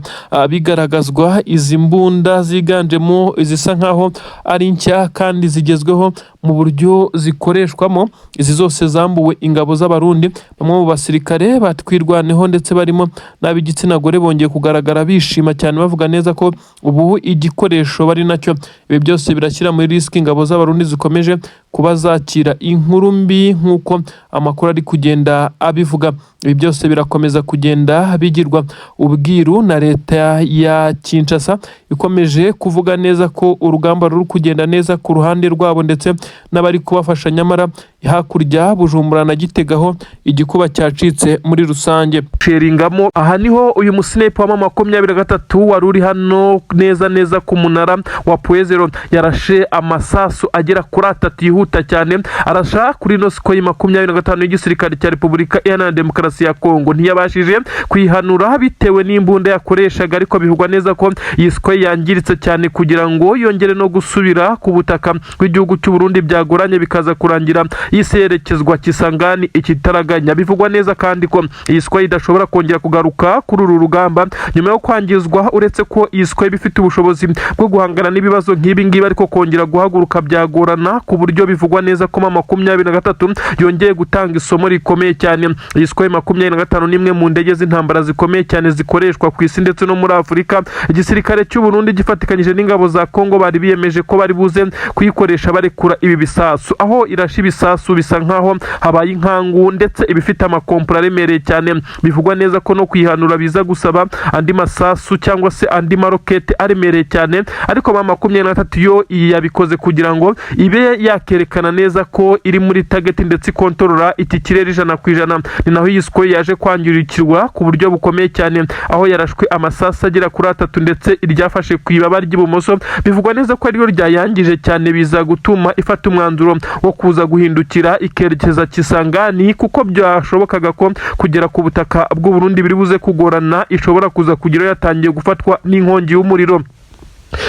bigaragazwa. Izi mbunda ziganjemo izisa nkaho ari nshya kandi zigezweho mu buryo zikoreshwamo, izi zose zambuwe ingabo z'Abarundi. Bamwe mu basirikare batwirwaneho ndetse barimo n'ab'igitsina gore bongeye kugaragara bishima cyane, bavuga neza ko ubu igikoresho bari nacyo. Ibi byose birashyira muri risk ingabo z'Abarundi zikomeje kuba zakira inkuru mbi, nk'uko amakuru ari kugenda abivuga. Ibi byose birakomeza kugenda bigirwa ubwiru na leta ya Kinshasa, ikomeje kuvuga neza ko urugamba ruri kugenda neza ku ruhande rwabo ndetse n'abari kubafasha, nyamara hakurya Bujumbura na Gitega ho igikuba cyacitse muri rusange. Sheringamo aha niho uyu musniper wa M23 wari uri hano neza neza ku munara wa Point Zéro yarashe amasasu agera kuri 3 yihuta cyane, arasha kuri ino Sukhoi 25 y'igisirikare cya Repubulika Iharanira Demokarasi ya Kongo. Ntiyabashije kuyihanura bitewe n'imbunda yakoreshaga, ariko bivugwa neza ko iyi Sukhoi yangiritse cyane, kugira ngo yongere no gusubira ku butaka bw'igihugu cy'u Burundi byagoranye, bikaza kurangira yise yerekezwa Kisangani ikitaraganya. Bivugwa neza kandi ko iyi Sukhoi idashobora kongera kugaruka kuri uru rugamba nyuma yo kwangizwa. Uretse ko iyi Sukhoi iba ifite ubushobozi bwo guhangana n'ibibazo nk'ibi ngibi, ariko kongera guhaguruka byagorana, ku buryo bivugwa neza ko M23 yongeye gutanga isomo rikomeye cyane. Iyi Sukhoi 25 ni imwe mu ndege z'intambara zikomeye cyane zikoreshwa ku isi ndetse no muri Afurika. Igisirikare cy'u Burundi gifatikanyije n'ingabo za Kongo bari biyemeje ko bari buze kuyikoresha barekura ibi bisasu. Aho irashe ibisasu bisa nkaho habaye inkangu, ndetse ibifite amakompura aremereye cyane. Bivugwa neza ko no kuyihanura biza gusaba andi masasu cyangwa se andi marokete aremereye cyane, ariko M23 yo iyi yabikoze kugira ngo ibe yakerekana neza ko iri muri target ndetse ikontorora iki kirere 100%. Ni naho iyi Sukhoi yaje kwangirikirwa ku buryo bukomeye cyane, aho yarashwe amasasu agera kuri 3, ndetse iryafashe ku ibaba ry'ibumoso bivugwa neza ko ariyo ryayangije cyane, biza gutuma ifata umwanzuro wo kuza guhindukira ikerekeza Kisangani, kuko byashobokaga ko kugera ku butaka bw'u Burundi biri buze kugorana, ishobora kuza kugeraho yatangiye gufatwa n'inkongi y'umuriro.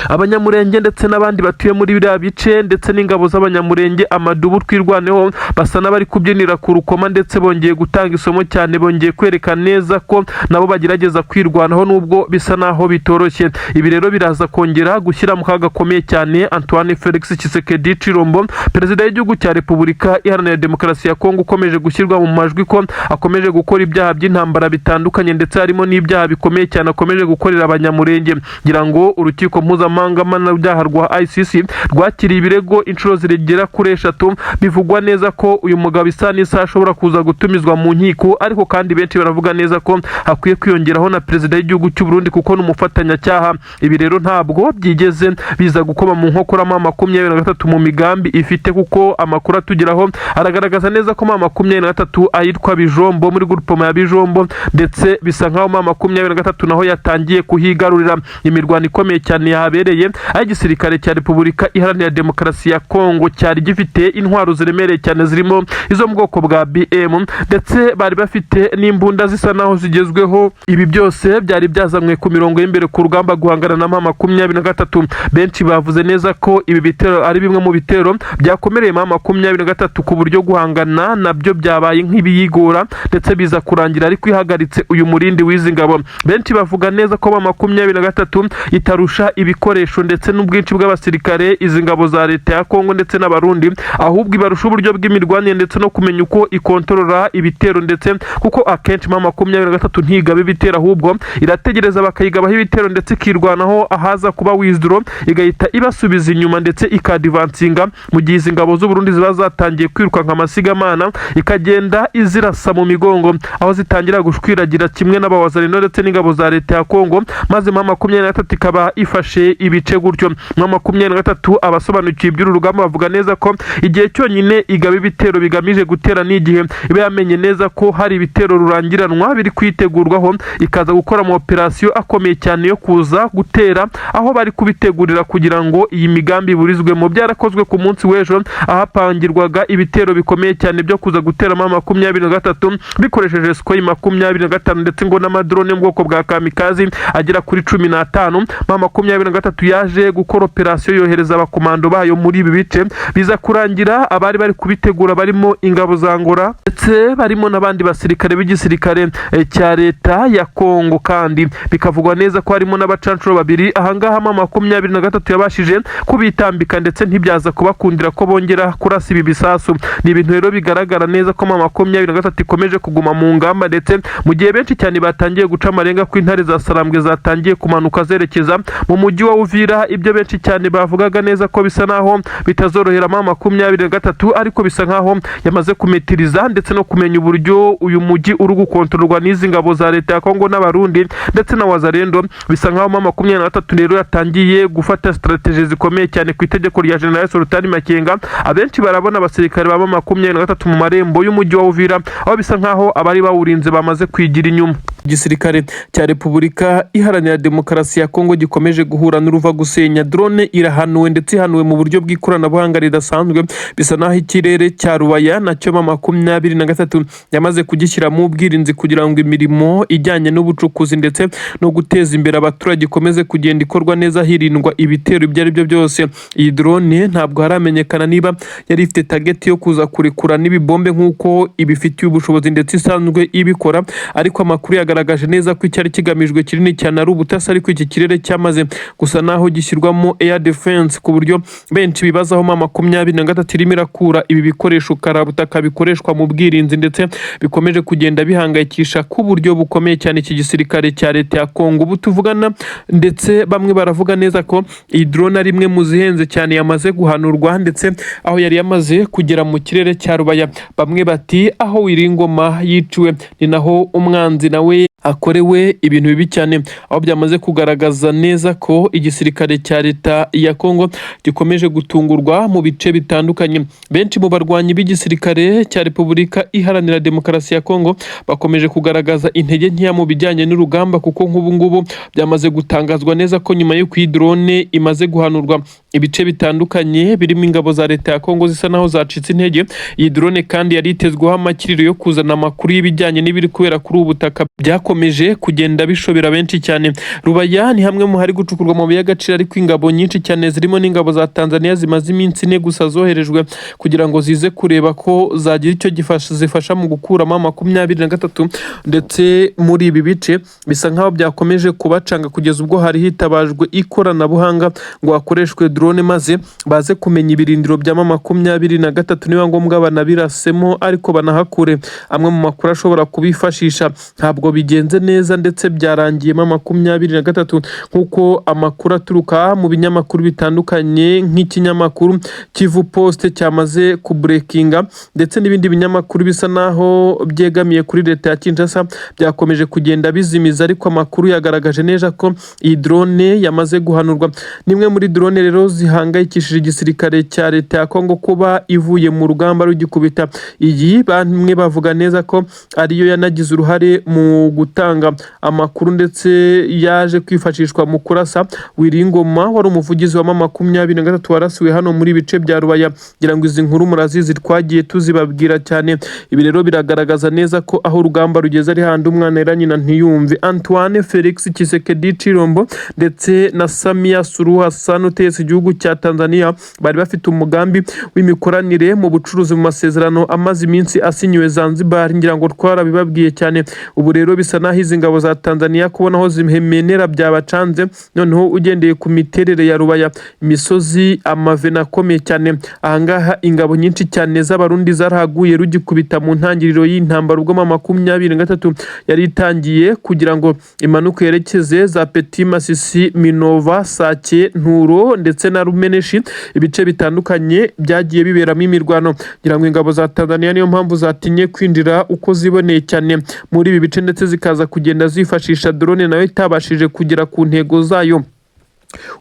Abanyamurenge ndetse n'abandi batuye muri biriya bice ndetse n'ingabo z'Abanyamurenge, amadubu Twirwaneho, basa n'abari kubyinira ku rukoma, ndetse bongeye gutanga isomo cyane, bongeye kwerekana neza ko nabo bagerageza kwirwanaho nubwo bisa naho bitoroshye. Ibi rero biraza kongera gushyira mu kaga gakomeye cyane Antoine Felix Tshisekedi Tshilombo, perezida w'igihugu cya Repubulika Iharanira Demokarasi ya Kongo, ukomeje gushyirwa mu majwi ko akomeje gukora ibyaha by'intambara bitandukanye, ndetse harimo n'ibyaha bikomeye cyane akomeje gukorera Abanyamurenge. Ngira ngo urukiko Mpuzamahanga Mpanabyaha rwa ICC rwakiriye ibirego inshuro zigera kuri eshatu. Bivugwa neza ko uyu mugabo isa n'isaha ashobora kuza gutumizwa mu nkiko, ariko kandi benshi baravuga neza ko hakwiye kwiyongeraho na perezida w'igihugu cy'u Burundi, kuko ni umufatanyacyaha. Ibi rero ntabwo byigeze biza gukoma mu nkokora M23 mu migambi ifite, kuko amakuru atugeraho aragaragaza neza ko M23 ayitwa Bijombo, muri groupement ya Bijombo, ndetse bisa nkaho M23 naho yatangiye kuhigarurira. Imirwano ikomeye cyane yahabereye, aho igisirikare cya Repubulika Iharanira Demokarasi ya Kongo cyari gifite intwaro ziremereye cyane, zirimo izo mu bwoko bwa BM, ndetse bari bafite n'imbunda zisa naho zigezweho. Ibi byose byari byazanywe ku mirongo y'imbere ku rugamba guhangana na M23. Benshi bavuze neza ko ibi bitero ari bimwe mu bitero byakomereye M23, ku buryo guhangana nabyo byabaye nk'ibiyigora, ndetse biza kurangira ariko ihagaritse uyu murindi w'izi ngabo. Benshi bavuga neza ko M23 itarusha ibikoresho ndetse n'ubwinshi bw'abasirikare izi ngabo za leta ya Kongo ndetse n'Abarundi, ahubwo ibarusha uburyo bw'imirwanire ndetse no kumenya uko ikontorora ibitero, ndetse kuko akenshi M23 ntigaba ibitero, ahubwo irategereza bakayigabaho ibitero, ndetse ikirwanaho ahaza kuba withdraw, igahita ibasubiza inyuma, ndetse ikadivansinga mu gihe izi ngabo z'u Burundi ziba zatangiye kwirukanka amasigamana, ikagenda izirasa mu migongo aho zitangira gushwiragira kimwe n'abawazalendo ndetse n'ingabo za leta ya Kongo, maze M23 ikaba ifashe ibice gutyo. M23, abasobanukiwe iby'uru rugamba bavuga neza ko igihe cyonyine igaba ibitero bigamije gutera n'igihe iba yamenye neza ko hari ibitero rurangiranwa biri kwitegurwaho, ikaza gukora ama operasiyo akomeye cyane yo kuza gutera aho bari kubitegurira kugira ngo iyi migambi iburizwemo. Byarakozwe ku munsi w'ejo, ahapangirwaga ibitero bikomeye cyane byo kuza gutera M23 bikoresheje Sukhoi 25, ndetse ngo n'amadrone yo mu bwoko bwa kamikazi agera kuri 15. M23 yaje gukora operasiyo, yohereza abakomando bayo muri ibi bice, biza kurangira abari bari kubitegura barimo ingabo za Angola, ndetse barimo n'abandi basirikare b'igisirikare cya leta ya Kongo, kandi bikavugwa neza ko harimo n'abacancuro babiri. Ahangaha M23 yabashije kubitambika, ndetse ntibyaza kubakundira ko bongera kurasa ibi bisasu. Ni ibintu rero bigaragara neza ko M23 ikomeje kuguma mu ngamba, ndetse mu gihe benshi cyane batangiye guca amarenga ko intare za Sarambwe zatangiye kumanuka zerekeza mu mujyi wa Uvira. Ibyo benshi cyane bavugaga neza ko bisa naho bitazorohera M23, ariko bisa nkaho yamaze kumetiriza ndetse no kumenya uburyo uyu mujyi uri gukontororwa n'izi ngabo za leta ya Kongo n'Abarundi ndetse na Wazalendo. Bisa nkaho M23 rero yatangiye gufata strategy zikomeye cyane ku itegeko rya General Sultani Makenga. Abenshi barabona abasirikare ba M23 mu marembo y'umujyi wa Uvira, aho bisa nkaho abari bawurinze bamaze kwigira inyuma. Igisirikare cya Repubulika Iharanira Demokarasi ya Kongo gikomeje guhura n'uruva gusenya. Drone irahanuwe, ndetse ihanuwe mu buryo bw'ikoranabuhanga ridasanzwe. Bisa naho ikirere cya Rubaya nacyo M23 yamaze kugishyiramo ubwirinzi, kugira ngo imirimo ijyanye n'ubucukuzi ndetse no guteza imbere abaturage ikomeze kugenda ikorwa neza, hirindwa ibitero ibyo ari byo byose. Iyi drone ntabwo haramenyekana niba yari ifite target yo kuza kurekura n'ibibombe nk'uko ibifitiye ubushobozi ndetse isanzwe ibikora, ariko amakuru yagaragaje neza ko icyari kigamijwe kinini cyane ari ubutasi. Ariko iki kirere cyamaze gusa naho gishyirwamo air defense, ku buryo benshi bibazaho M23 irimo irakura ibi bikoresho karabutaka bikoreshwa mu bwirinzi, ndetse bikomeje kugenda bihangayikisha ku buryo bukomeye cyane iki gisirikare cya leta ya Kongo ubu tuvugana. Ndetse bamwe baravuga neza ko iyi drone ari imwe mu zihenze cyane yamaze guhanurwa, ndetse aho yari yamaze kugera mu kirere cya Rubaya, bamwe bati aho Wiringoma yiciwe ni naho umwanzi nawe akorewe ibintu bibi cyane, aho byamaze kugaragaza neza ko igisirikare cya leta ya Kongo gikomeje gutungurwa mu bice bitandukanye. Benshi mu barwanyi b'igisirikare cya Repubulika Iharanira Demokarasi ya Kongo bakomeje kugaragaza intege nkeya mu bijyanye n'urugamba, kuko nk'ubu ngubu byamaze gutangazwa neza ko nyuma y'uko iyi drone imaze guhanurwa, ibice bitandukanye birimo ingabo za leta ya Kongo zisa naho zacitse intege. Iyi drone kandi yari itezweho amakiriro yo kuzana amakuru y'ibijyanye n'ibiri kubera kuri ubu butaka, byakomeje kugenda bishobera benshi cyane. Rubaya ni hamwe mu hari gucukurwa amabuye y'agaciro, ariko ingabo nyinshi cyane zirimo n'ingabo za Tanzania zimaze iminsi 4 gusa zoherejwe kugira ngo zize kureba ko zagira icyo zifasha mu gukuramo 23, ndetse muri ibi bice bisa nkaho byakomeje kubacanga, kugeza ubwo hari hitabajwe ikoranabuhanga ngo hakoreshwe drone. drone maze baze kumenya ibirindiro bya M23, niba ngombwa banabirasemo, ariko banahakure amwe mu makuru ashobora kubifashisha. Ntabwo bigenze neza ndetse byarangiye M23, nk'uko amakuru aturuka mu binyamakuru bitandukanye nk'ikinyamakuru Kivu Post cyamaze kubreakinga, ndetse n'ibindi binyamakuru bisa naho byegamiye kuri leta ya Kinshasa byakomeje kugenda bizimiza, ariko amakuru yagaragaje neza ko iyi drone yamaze guhanurwa. Nimwe muri drone rero zihangayikishije igisirikare cya leta ya Kongo kuba ivuye mu rugamba rugikubita. Iyi bamwe bavuga neza ko ariyo yanagize uruhare mu gutanga amakuru, ndetse yaje kwifashishwa mu kurasa Willy Ngoma wari umuvugizi wa M23 warasiwe hano muri bice bya Rubaya. Ngira ngo izi nkuru murazizi, twagiye tuzibabwira cyane. Ibi rero biragaragaza neza ko aho urugamba rugeze ari handi umwana era nyina ntiyumve. Antoine Felix Tshisekedi Tshilombo ndetse na Samia Suluhu Hassan utegetse igihugu cya Tanzania bari bafite umugambi w'imikoranire mu bucuruzi mu masezerano amaze iminsi asinyiwe Zanzibar, ngira ngo twarabibabwiye cyane. Ubu rero bisa naho izi ngabo za Tanzania kubona aho zimenera byabacanze. Noneho ugendeye ku miterere ya Rubaya, imisozi, amavena akomeye cyane, ahangaha ingabo nyinshi cyane z'Abarundi zarahaguye rugikubita mu ntangiriro y'intambara, ubwo M23 yari itangiye kugira ngo imanuke yerekeze za Petit Masisi, Minova, Sake, Nturo ndetse na Rumeneshi, ibice bitandukanye byagiye biberamo imirwano. Ngira ngo ingabo za Tanzania niyo mpamvu zatinye kwinjira uko ziboneye cyane muri ibi bice, ndetse zikaza kugenda zifashisha drone nayo itabashije kugera ku ntego zayo.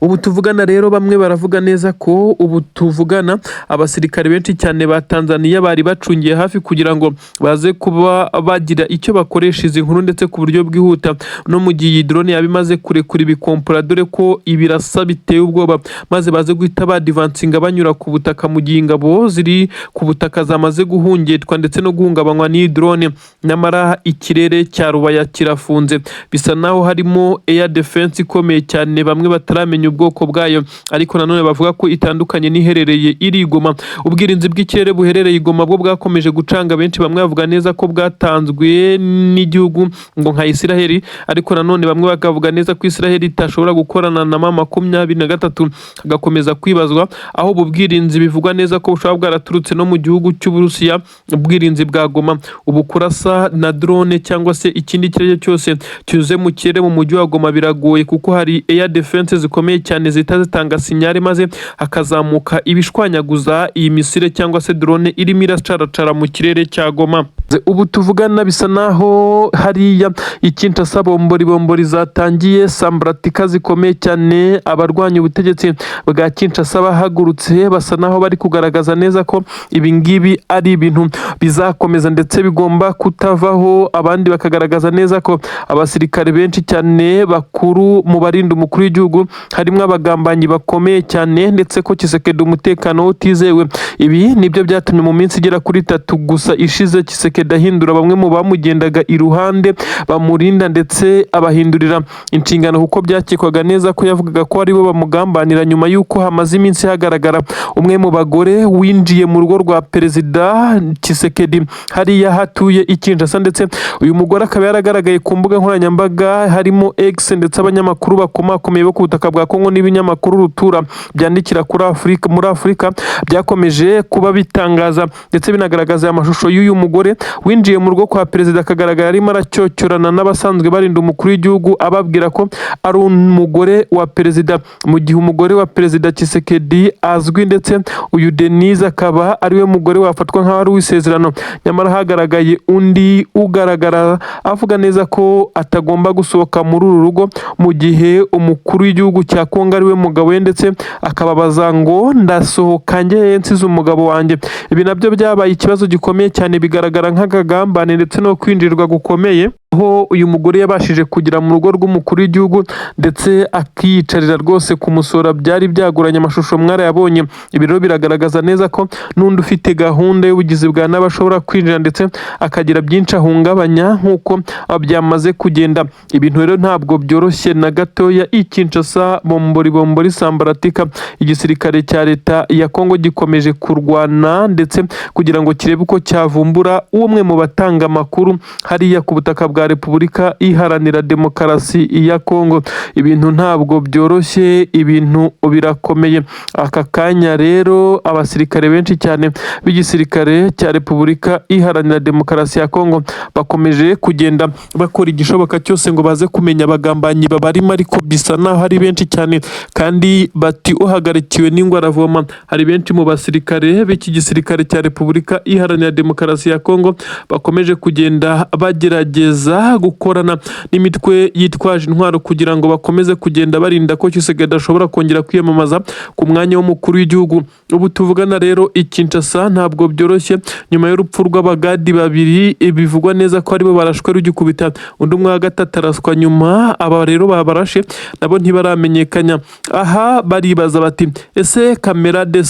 Ubu tuvugana rero, bamwe baravuga neza ko ubu tuvugana abasirikare benshi cyane ba Tanzania bari bacungiye hafi kugira ngo baze kuba bagira icyo bakoresha izi nkuru, ndetse ku buryo bwihuta, no mu gihe iyi drone yaba imaze kurekura ibikompora, dore ko ibirasa biteye ubwoba, maze baze guhita badvancinga banyura ku butaka mu gihe ingabo ziri ku butaka zamaze guhungetwa ndetse no guhungabanywa n'iyi drone. Nyamara ikirere cya Rubaya kirafunze, bisa naho harimo air defense ikomeye cyane, bamwe bataramenya ubwoko bwayo, ariko nanone bavuga ko itandukanye n'iherereye iri i Goma. Ubwirinzi bw'ikirere buherereye i Goma bwo bwakomeje gucanga benshi. Bamwe bavuga neza ko bwatanzwe n'igihugu ngo nka Isiraheli, ariko nanone bamwe bakavuga neza ko Isiraheli itashobora gukorana na M23. Hagakomeza kwibazwa aho ubu bwirinzi bivugwa neza ko bushobora bwaraturutse no mu gihugu cy'Uburusiya. Ubwirinzi bwa Goma ubu, kurasa na drone cyangwa se ikindi kirere cyose cyuze mu kirere mu mujyi wa Goma biragoye, kuko hari air defense zikomeye cyane zihita zitanga signal, maze hakazamuka ibishwanyaguza iyi missile cyangwa se drone irimo iracaracara mu kirere cya Goma. Ubu tuvugana bisa naho hariya i Kinshasa bombori bombori zatangiye, sambaratika zikomeye cyane. Abarwanya ubutegetsi bwa Kinshasa bahagurutse, basa naho bari kugaragaza neza ko ibi ngibi ari ibintu bizakomeza ndetse bigomba kutavaho. Abandi bakagaragaza neza ko abasirikare benshi cyane bakuru mu barinda umukuru w'igihugu harimo abagambanyi bakomeye cyane, ndetse ko Tshisekedi umutekano we utizewe. Ibi nibyo byatumye mu minsi igera kuri 3 gusa ishize Tshisekedi ahindura bamwe mu bamugendaga iruhande bamurinda, ndetse abahindurira inshingano, kuko byakekwaga neza ko yavugaga ko aribo bamugambanira, nyuma y'uko hamaze iminsi hagaragara umwe mu bagore winjiye mu rugo rwa perezida Tshisekedi hariya hatuye i Kinshasa. Ndetse uyu mugore akaba yaragaragaye ku mbuga nkoranyambaga harimo X, ndetse abanyamakuru bakomakomeye bo ku butaka bwa Kongo n'ibinyamakuru rutura byandikira kuri Afurika, muri Afurika, byakomeje kuba bitangaza ndetse binagaragaza amashusho y'uyu mugore winjiye mu rugo kwa perezida, akagaragara arimo aracyocyorana n'abasanzwe barinda umukuru w'igihugu, ababwira ko ari umugore wa perezida, mu gihe umugore wa perezida Tshisekedi azwi, ndetse uyu Denise akaba ariwe mugore wafatwa nk'aho ari uw'isezerano. Nyamara hagaragaye undi ugaragara avuga neza ko atagomba gusohoka muri uru rugo mu gihe umukuru w'igihugu cya Kongo ariwe mugabo we, ndetse akababaza ngo: "Ndasohoka njye nsize umugabo wanjye?" Ibi nabyo byabaye ikibazo gikomeye cyane, bigaragara nk'akagambane ndetse no kwinjirwa gukomeye, aho uyu mugore yabashije kugera mu rugo rw'umukuru w'igihugu ndetse akiyicarira rwose kumusura byari byagoranye. Amashusho mwarayabonye. Ibi rero biragaragaza neza ko n'undi ufite gahunda y'ubugizi bwa nabi ashobora kwinjira ndetse akagira byinshi ahungabanya nk'uko byamaze kugenda. Ibintu rero ntabwo byoroshye na gatoya i Kinshasa, bombori bombori sambaratika. Igisirikare cya leta ya Kongo gikomeje kurwana ndetse kugira ngo kirebe uko cyavumbura umwe mu batanga amakuru hariya ku butaka bwa bwa Repubulika Iharanira Demokarasi ya Kongo. Ibintu ntabwo byoroshye, ibintu birakomeye. Aka kanya rero abasirikare benshi cyane b'igisirikare cya Repubulika Iharanira Demokarasi ya Kongo bakomeje kugenda bakora igishoboka cyose ngo baze kumenya abagambanyi babarimo, ariko bisa naho ari benshi cyane, kandi bati uhagarikiwe n'ingwe aravoma. Hari benshi mu basirikare b'iki gisirikare cya Repubulika Iharanira Demokarasi ya Kongo bakomeje kugenda bagerageza gukorana n'imitwe yitwaje intwaro kugira ngo bakomeze kugenda barinda ko Tshisekedi ashobora kongera kwiyamamaza ku mwanya w'umukuru w'igihugu. Ubu tuvugana rero, i Kinshasa ntabwo byoroshye, nyuma y'urupfu rw'abagadi babiri bivugwa neza ko aribo barashwe rugikubita, undi umwe wa gatatu araswa nyuma. Aba rero babarashe nabo ntibaramenyekanya. Aha baribaza bati: ese caméra de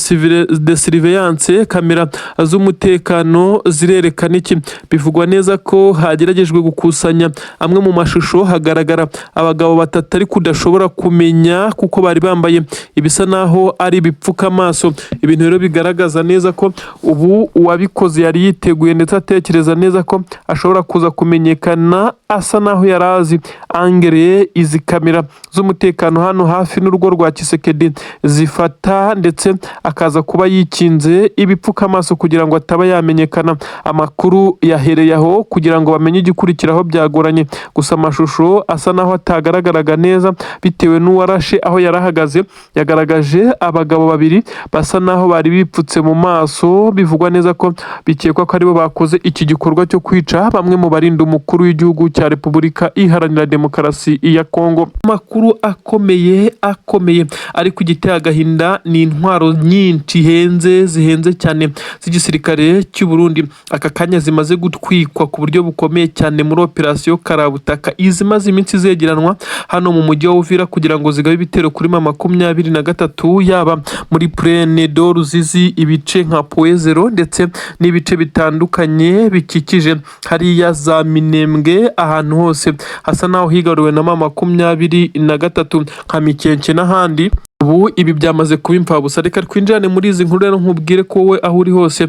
surveillance, kamera z'umutekano zirerekana iki? Bivugwa neza ko hageragejwe gukusanya amwe mu mashusho, hagaragara abagabo batatu ariko udashobora kumenya kuko bari bambaye ibisa naho ari ibipfukamaso. Ibintu rero bigaragaza neza ko ubu uwabikoze yari yiteguye ndetse atekereza neza ko ashobora kuza kumenyekana, asa naho yari azi angle izi kamera z'umutekano hano hafi n'urugo rwa Tshisekedi zifata, ndetse akaza kuba yikinze ibipfukamaso kugira ngo ataba yamenyekana. Amakuru yahereye aho kugira ngo bamenye igikurikiraho byagoranye. Gusa amashusho asa naho atagaragaraga neza bitewe n'uwarashe aho yari ahagaze, yagaragaje abagabo babiri basa naho bari bipfutse mu maso. Bivugwa neza ko bikekwa ko aribo bakoze iki gikorwa cyo kwica bamwe mu barinda umukuru w'igihugu cya Repubulika Iharanira Demokarasi ya Kongo. Amakuru akomeye akomeye, ariko igiteye agahinda ni intwaro nyinshi henze, zihenze cyane, z'igisirikare cy'u Burundi aka kanya zimaze gutwikwa ku buryo bukomeye cyane muri operasiyo Karabutaka, izimaze iminsi zegeranwa hano mu mujyi wa Uvira kugira ngo zigabe ibitero kuri M23, yaba muri Plaine de Ruzizi, ibice nka Point Zéro, ndetse n'ibice bitandukanye bikikije hariya za Minembwe, ahantu hose hasa naho higaruwe na M23 nka Mikenke n'ahandi. Ubu ibi byamaze kuba imfabusa. Reka twinjirane muri izi nkuru rero, nkubwire ko wowe aho uri hose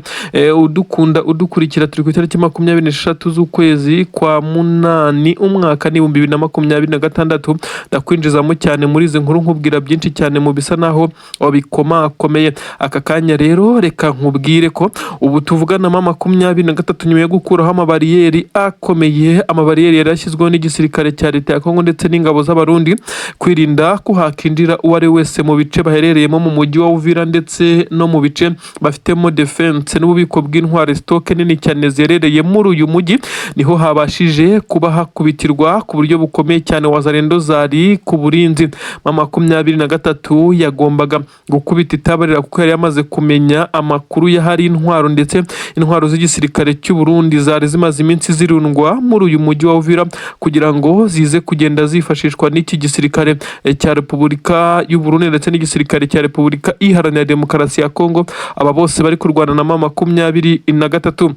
udukunda, udukurikira, turi ku itariki 26 z'ukwezi kwa munani, umwaka ni 2026. Ndakwinjizamo cyane muri izi nkuru, nkubwira byinshi cyane mu bisa naho bikomakomeye aka kanya. Rero reka nkubwire ko ubu tuvugana M23, nyuma yo gukuraho amabariyeri akomeye, amabariyeri yari yashyizweho n'igisirikare cya leta ya Kongo ndetse n'ingabo z'Abarundi kwirinda ko hakinjira uwo ari we wese mu bice baherereyemo mu mujyi wa Uvira, ndetse no mu bice bafitemo defense n'ububiko bw'intwaro, stock nini cyane ziherereye muri uyu mujyi, niho habashije kuba hakubitirwa ku buryo bukomeye cyane Wazalendo zari ku burinzi. M23 yagombaga gukubita itabarira kuko yari yamaze kumenya amakuru y'ahari intwaro, ndetse intwaro z'igisirikare cy'u Burundi zari zimaze iminsi zirundwa muri uyu mujyi wa Uvira kugira ngo zize kugenda zifashishwa n'iki gisirikare cya Repubulika y'u Burundi ndetse n'igisirikare cya Repubulika Iharanira Demokarasi ya Kongo. Aba bose bari kurwana na M23.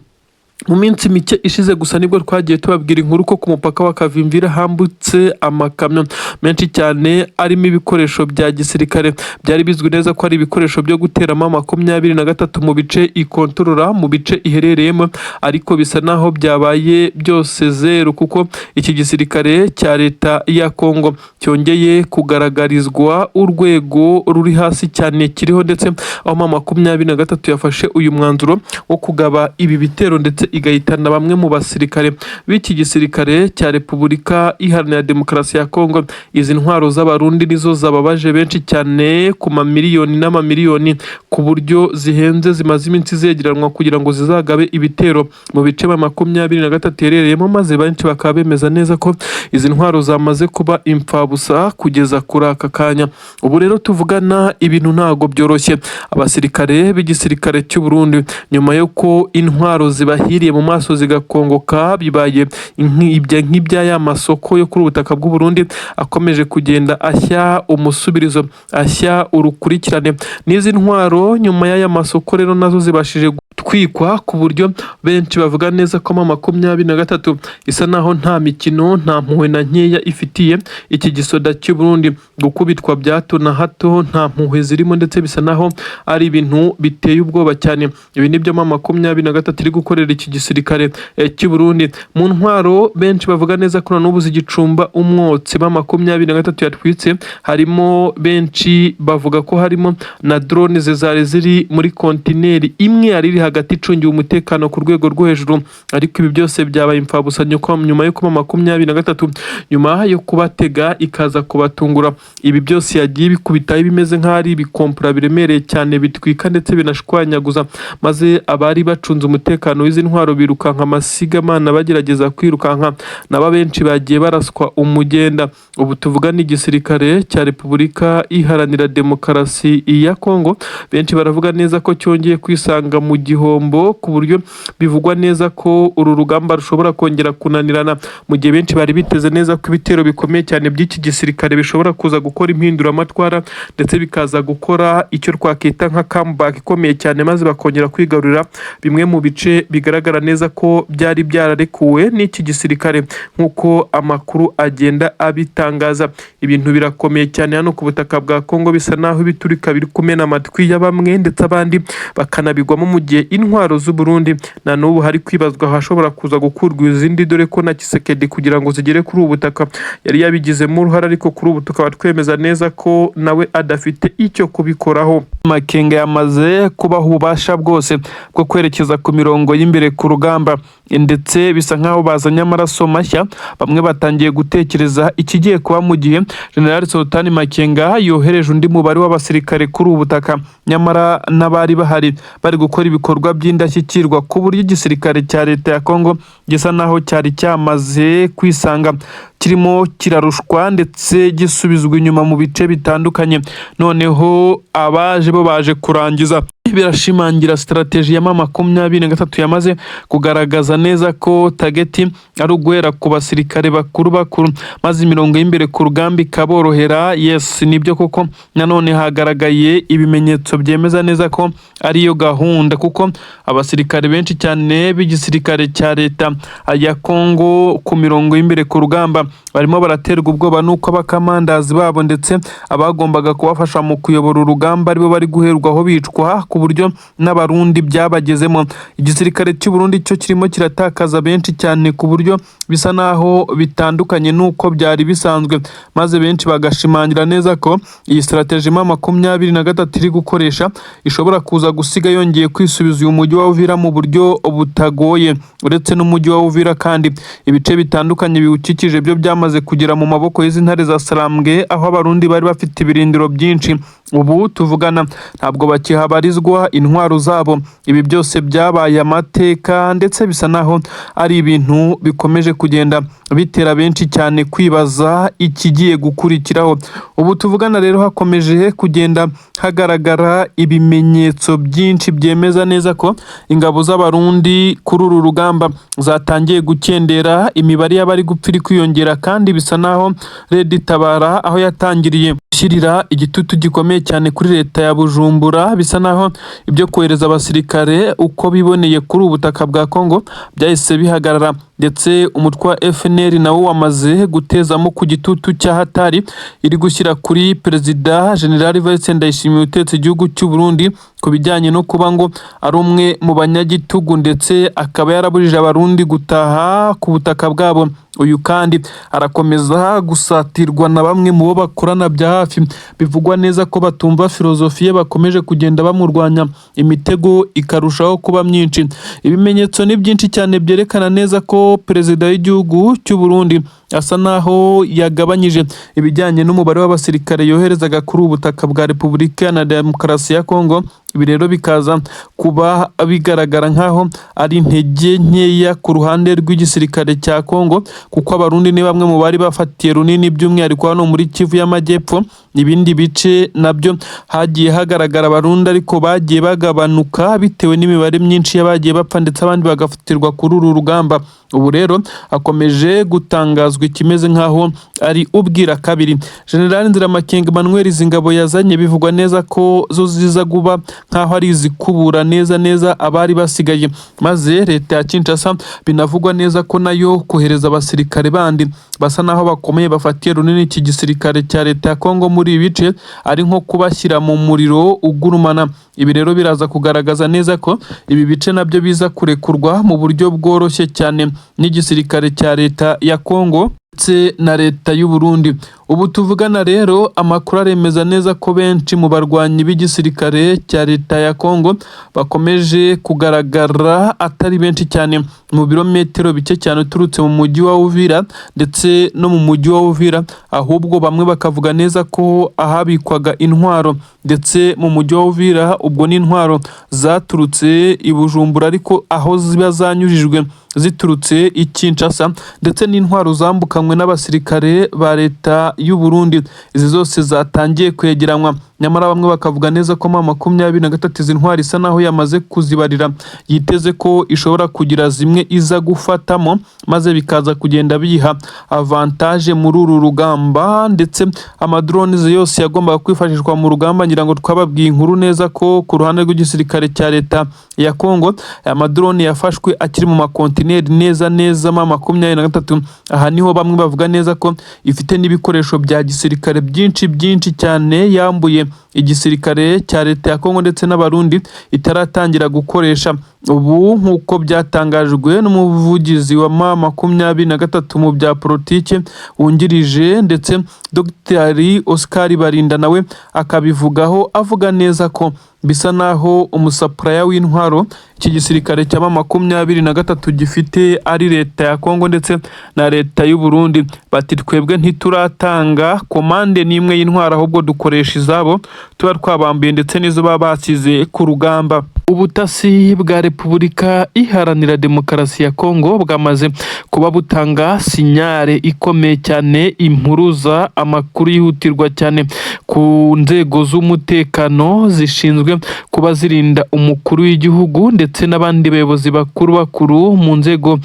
Mu minsi mike ishize gusa nibwo twagiye tubabwira inkuru ko ku mupaka wa Kavimvira hambutse amakamyo menshi cyane arimo ibikoresho bya gisirikare. Byari bizwi neza ko ari ibikoresho byo guteramo 23 mu bice ikontorora, mu bice iherereyemo, ariko bisa naho byabaye byose zeru, kuko iki gisirikare cya leta ya Kongo cyongeye kugaragarizwa urwego ruri hasi cyane kiriho, ndetse aho M23 yafashe uyu mwanzuro wo kugaba ibi bitero ndetse igahitana bamwe mu basirikare b'iki gisirikare cya Repubulika Iharanira Demokarasi ya Kongo. Izi ntwaro z'Abarundi nizo zababaje benshi cyane, ku mamiliyoni n'amamiliyoni, ku buryo zihenze, zimaze iminsi zegeranwa kugira ngo zizagabe ibitero mu bice M23 iherereyemo, maze benshi bakaba bemeza neza ko izi ntwaro zamaze kuba imfabusa kugeza kuri aka kanya. Ubu rero tuvugana ibintu ntago byoroshye. Abasirikare b'igisirikare cy'u Burundi, nyuma y'uko intwaro zibahiriye mu maso zigakongoka, bibaye nk'ibya ya masoko yo kuri ubutaka bw'u Burundi akomeje kugenda ashya umusubirizo, ashya urukurikirane n'izi ntwaro. Nyuma y'aya masoko rero nazo zibashije gutwikwa. gutwikwa, ku buryo benshi bavuga neza ko M23 isa naho nta mikino, nta mpuhwe na nkeya ifitiye iki gisoda cy'u Burundi. Gukubitwa bya hato na hato, nta mpuhwe zirimo, ndetse bisa naho ari ibintu biteye ubwoba cyane. Ibi nibyo M23 iri gukorera iki gisirikare cy'u Burundi. Mu ntwaro benshi bavuga neza ko na n'ubu zigicumba umwotsi M23 yatwitse, harimo, benshi bavuga ko harimo na drone zari ziri muri kontineri imwe yari iri hagati icungiwe umutekano ku rwego rwo hejuru. Ariko ibi byose byabaye imfabusa nyuma yo kuba 23, nyuma yo kubatega ikaza kubatungura. Ibi byose yagiye bikubitaho bimeze nk'aho ari ibikompura biremereye cyane, bitwika ndetse binashwanyaguza, maze abari bacunze umutekano w'izi ntwaro birukanka amasigamana, bagerageza kwirukanka nabo benshi bagiye baraswa umugenda. Ubu tuvuga ni igisirikare cya Repubulika Iharanira Demokarasi ya Kongo, benshi baravuga neza ko cyongeye kwisanga mu gihombo, ku buryo bivugwa neza ko uru rugamba rushobora kongera kunanirana, mu gihe benshi bari biteze neza ko ibitero bikomeye cyane by'iki gisirikare bishobora kuza gukora impinduramatwara, ndetse bikaza gukora icyo twakwita nka comeback ikomeye cyane, maze bakongera kwigarurira bimwe mu bice bigaragara neza ko byari byararekuwe n'iki gisirikare. Nk'uko amakuru agenda abitangaza, ibintu birakomeye cyane hano ku butaka bwa Kongo. Bisa naho ibiturika biri kumena amatwi ya bamwe, ndetse abandi bakanabigwamo, mu gihe intwaro z'u Burundi na n'ubu hari kwibazwa ahashobora kuza gukurwa izindi, dore ko na Tshisekedi kugira ngo zigere kuri ubu butaka yari yabigizemo uruhare, ariko kuri ubu tukaba twemeza neza ko nawe adafite icyo kubikoraho. Makenga yamaze kubaha ububasha bwose bwo kwerekeza ku mirongo y'imbere ku rugamba, ndetse bisa nkaho bazanye amaraso mashya. Bamwe batangiye gutekereza ikigiye kuba mu gihe General Sultani Makenga yohereje undi mubare w'abasirikare kuri ubu butaka, nyamara n'abari bahari bari gukora ibikorwa by'indashyikirwa, ku buryo igisirikare cya leta ya Kongo gisa naho cyari cyamaze kwisanga kirimo kirarushwa ndetse gisubizwa inyuma mu bice bitandukanye. Noneho abaje bo baje kurangiza. Birashimangira strategy ya M23 yamaze kugaragaza neza ko target ari uguhera ku basirikare bakuru bakuru, maze imirongo y'imbere ku rugamba ikaborohera. Yes, nibyo koko, nanone hagaragaye ibimenyetso byemeza neza ko ariyo gahunda, kuko abasirikare benshi cyane b'igisirikare cya leta ya Kongo ku mirongo y'imbere ku rugamba barimo baraterwa ubwoba n'uko abakamandazi babo ndetse abagombaga kubafasha mu kuyobora urugamba aribo bari guherwaho bicwa, ku buryo n'Abarundi byabagezemo. Igisirikare cy'u Burundi cyo kirimo kiratakaza benshi cyane, ku buryo bisa naho bitandukanye n'uko byari bisanzwe, maze benshi bagashimangira neza ko iyi strategy M23 iri gukoresha ishobora kuza gusiga yongeye kwisubiza uyu mujyi wa Uvira mu buryo butagoye. Uretse n'umujyi wa Uvira kandi, ibice bitandukanye biwukikije byo byamaze kugera mu maboko y'izi ntare za Sarambwe, aho Abarundi bari bafite ibirindiro byinshi. Ubu tuvugana ntabwo bakihabarizwa intwaro zabo. Ibi byose byabaye amateka, ndetse bisa naho ari ibintu bikomeje kugenda bitera benshi cyane kwibaza ikigiye gukurikiraho. Ubu tuvugana rero hakomeje kugenda hagaragara ibimenyetso byinshi byemeza neza ko ingabo z'Abarundi kuri uru rugamba zatangiye gukendera, imibare y'abari gupfa iri kwiyongera, kandi bisa naho Red Tabara aho yatangiriye gushyirira igitutu gikomeye cyane kuri leta ya Bujumbura, bisa naho ibyo kohereza abasirikare uko biboneye kuri ubu butaka bwa Kongo byahise bihagarara. Ndetse umutwe wa FNL nawo wamaze gutezamo ku gitutu cya hatari iri gushyira kuri Perezida General Evariste Ndayishimiye utetse igihugu cy'u Burundi, ku bijyanye no kuba ngo ari umwe mu banyagitugu, ndetse akaba yarabujije Abarundi gutaha ku butaka bwabo. Uyu kandi arakomeza gusatirwa na bamwe mu bo bakorana bya hafi, bivugwa neza ko batumva filozofi ye, bakomeje kugenda bamurwanya, imitego ikarushaho kuba myinshi. Ibimenyetso ni byinshi cyane byerekana neza ko perezida w'igihugu cy'u Burundi asa naho yagabanyije ibijyanye n'umubare w'abasirikare yoherezaga kuri ubu butaka bwa Repubulika na Demokarasi ya Kongo. Ibi rero bikaza kuba bigaragara nk'aho ari intege nkeya ku ruhande rw'igisirikare cya Kongo, kuko Abarundi ni bamwe mu bari bafatiye runini, by'umwihariko hano muri Kivu y'Amajyepfo. Ibindi bice nabyo hagiye hagaragara Abarundi, ariko bagiye bagabanuka bitewe n'imibare myinshi y'abagiye bapfa, ndetse abandi bagafatirwa kuri uru rugamba. Ubu rero akomeje gutangazwa ikimeze nk'aho ari ubwira kabiri. General Nziramakenga Emmanuel, izi ngabo yazanye bivugwa neza ko zo ziza kuba nk'aho ari izikubura neza neza abari basigaye, maze leta ya Kinshasa binavugwa neza ko nayo kohereza abasirikare bandi basa naho bakomeye bafatiye runini iki gisirikare cya leta ya Kongo muri ibi bice ari nko kubashyira mu muriro ugurumana. Ibi rero biraza kugaragaza neza ko ibi bice nabyo biza kurekurwa mu buryo bworoshye cyane n'igisirikare cya leta ya Kongo ndetse na leta y'u Burundi. Ubu tuvugana rero, amakuru aremeza neza ko benshi mu barwanyi b'igisirikare cya leta ya Kongo bakomeje kugaragara atari benshi cyane mu birometero bike cyane uturutse mu mujyi wa Uvira ndetse no mu mujyi wa Uvira, ahubwo bamwe bakavuga neza ko ahabikwaga intwaro ndetse mu mujyi wa Uvira, ubwo n'intwaro zaturutse i Bujumbura ariko aho ziba zanyujijwe ziturutse i Kinshasa, ndetse n'intwaro zambukanywe n'abasirikare ba leta y'u Burundi, izi zose zatangiye kwegeranywa. Nyamara bamwe bakavuga neza ko M23 izi ntwaro isa naho yamaze kuzibarira, yiteze ko ishobora kugira zimwe iza gufatamo, maze bikaza kugenda biyiha avantage muri uru rugamba. Ndetse amadrones yose yagombaga kwifashishwa mu rugamba, ngira ngo twababwiye inkuru neza ko ku ruhande rw'igisirikare cya leta ya Kongo aya madrone yafashwe akiri mu makontineri neza neza M23. Aha niho bamwe bavuga neza ko ifite n'ibikoresho bya gisirikare byinshi byinshi cyane yambuye igisirikare cya leta ya Kongo ndetse n'Abarundi itaratangira gukoresha ubu, nk'uko byatangajwe n'umuvugizi wa M23 mu bya politike wungirije, ndetse Dr Oscar Barinda nawe akabivugaho, avuga neza ko bisa naho umusupplier w'intwaro iki gisirikare cya M23 gifite ari leta ya Kongo ndetse na leta y'u Burundi. Bati: "Twebwe ntituratanga commande n'imwe y'intwaro, ahubwo dukoresha izabo tuba twabambuye ndetse n'izo baba basize ku rugamba." Ubutasi bwa Repubulika Iharanira Demokarasi ya Kongo bwamaze kuba butanga signal ikomeye cyane, impuruza, amakuru yihutirwa cyane ku nzego z'umutekano zishinzwe kuba zirinda umukuru w'igihugu ndetse n'abandi bayobozi bakuru bakuru mu nzego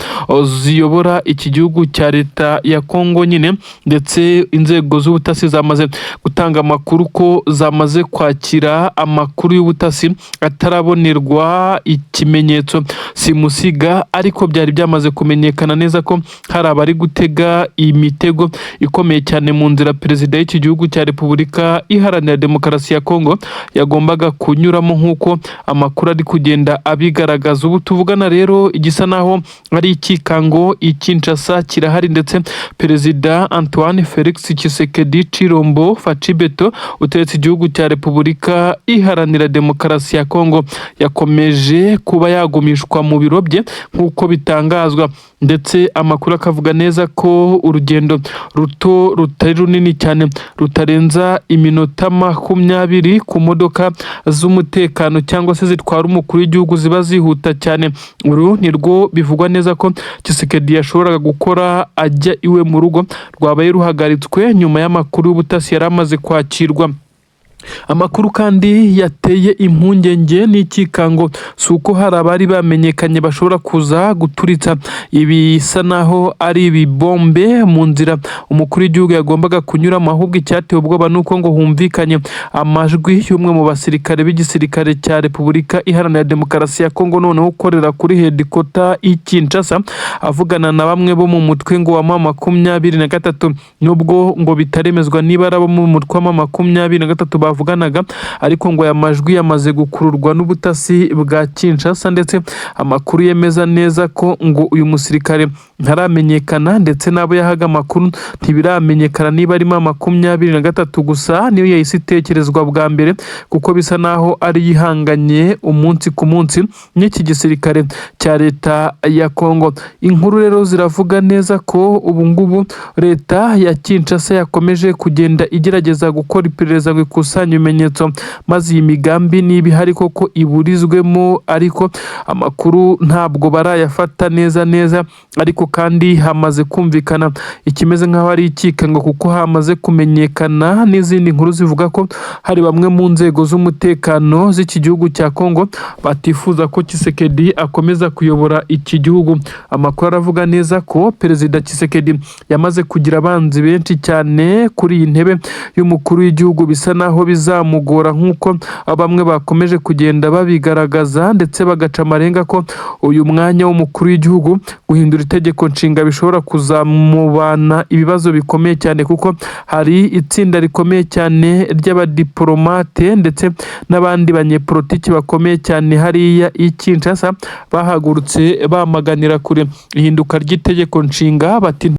ziyobora iki gihugu cya leta ya Kongo nyine. Ndetse inzego z'ubutasi zamaze gutanga amakuru ko zamaze kwakira amakuru y'ubutasi atarabonerwa ikimenyetso simusiga, ariko byari byamaze kumenyekana neza ko hari abari gutega imitego ikomeye cyane mu nzira perezida w'iki gihugu cya Repubulika Iharanira Demokarasi ya Kongo yagombaga kunyuramo, nk'uko amakuru ari kugenda abigaragaza. Ubu tuvugana rero, igisa naho ari ikikango i Kinshasa kirahari, ndetse perezida Antoine Felix Tshisekedi Tshilombo Fatshi Béton utegetse igihugu cya Repubulika Iharanira Demokarasi ya Kongo yakomeje kuba yagumishwa mu biro bye nk'uko bitangazwa. Ndetse amakuru akavuga neza ko urugendo ruto rutari runini cyane, rutarenza iminota 20 ku modoka z'umutekano cyangwa se zitwara umukuru w'igihugu ziba zihuta cyane, uru ni rwo bivugwa neza ko Tshisekedi yashoboraga gukora ajya iwe mu rugo, rwabaye ruhagaritswe nyuma y'amakuru y'ubutasi yari amaze kwakirwa. Amakuru kandi yateye impungenge n'ikikango si uko hari abari bamenyekanye bashobora kuza guturitsa ibisa naho ari ibibombe mu nzira umukuru w'igihugu yagombaga kunyuramo, ahubwo icyateye ubwoba ni uko ngo humvikanye amajwi y'umwe mu basirikare b'igisirikare cya Repubulika Iharanira Demokarasi ya Kongo, noneho ukorera kuri headquarter i Kinshasa, avugana na bamwe bo mu mutwe ngo wa M23, nubwo ngo bitaremezwa niba ari abo mu mutwe wa M23 bavuganaga. Ariko ngo aya majwi yamaze gukururwa n'ubutasi bwa Kinshasa, ndetse amakuru yemeza neza ko ngo uyu musirikare ntaramenyekana, ndetse n'abo yahaga amakuru ntibiramenyekana niba arimo M23. Gusa niyo yahise itekerezwa bwa mbere, kuko bisa naho ari yihanganye umunsi ku munsi n'iki gisirikare cya leta ya Kongo. Inkuru rero ziravuga neza ko ubu ngubu leta ya Kinshasa yakomeje kugenda igerageza gukora iperereza ngo ikusanye ibimenyetso, maze iyi migambi niba ihari koko iburizwemo, ariko amakuru ntabwo barayafata neza neza. Ariko Kandi hamaze kumvikana ikimeze nk'aho ari ikikango, kuko hamaze kumenyekana n'izindi nkuru zivuga ko hari bamwe mu nzego z'umutekano z'iki gihugu cya Kongo batifuza ko Tshisekedi akomeza kuyobora iki gihugu. Amakuru aravuga neza ko Perezida Tshisekedi yamaze kugira abanzi benshi cyane kuri iyi ntebe y'umukuru w'igihugu. Bisa naho bizamugora, nk'uko bamwe bakomeje kugenda babigaragaza, ndetse bagaca amarenga ko uyu mwanya w'umukuru w'igihugu, guhindura itegeko nshinga, bishobora kuzamubana ibibazo bikomeye cyane, kuko hari itsinda rikomeye cyane ry'abadiporomate ndetse n'abandi banyepolitiki bakomeye cyane hariya i Kinshasa bahagurutse bamaganira kure ihinduka ry'itegeko nshinga, bati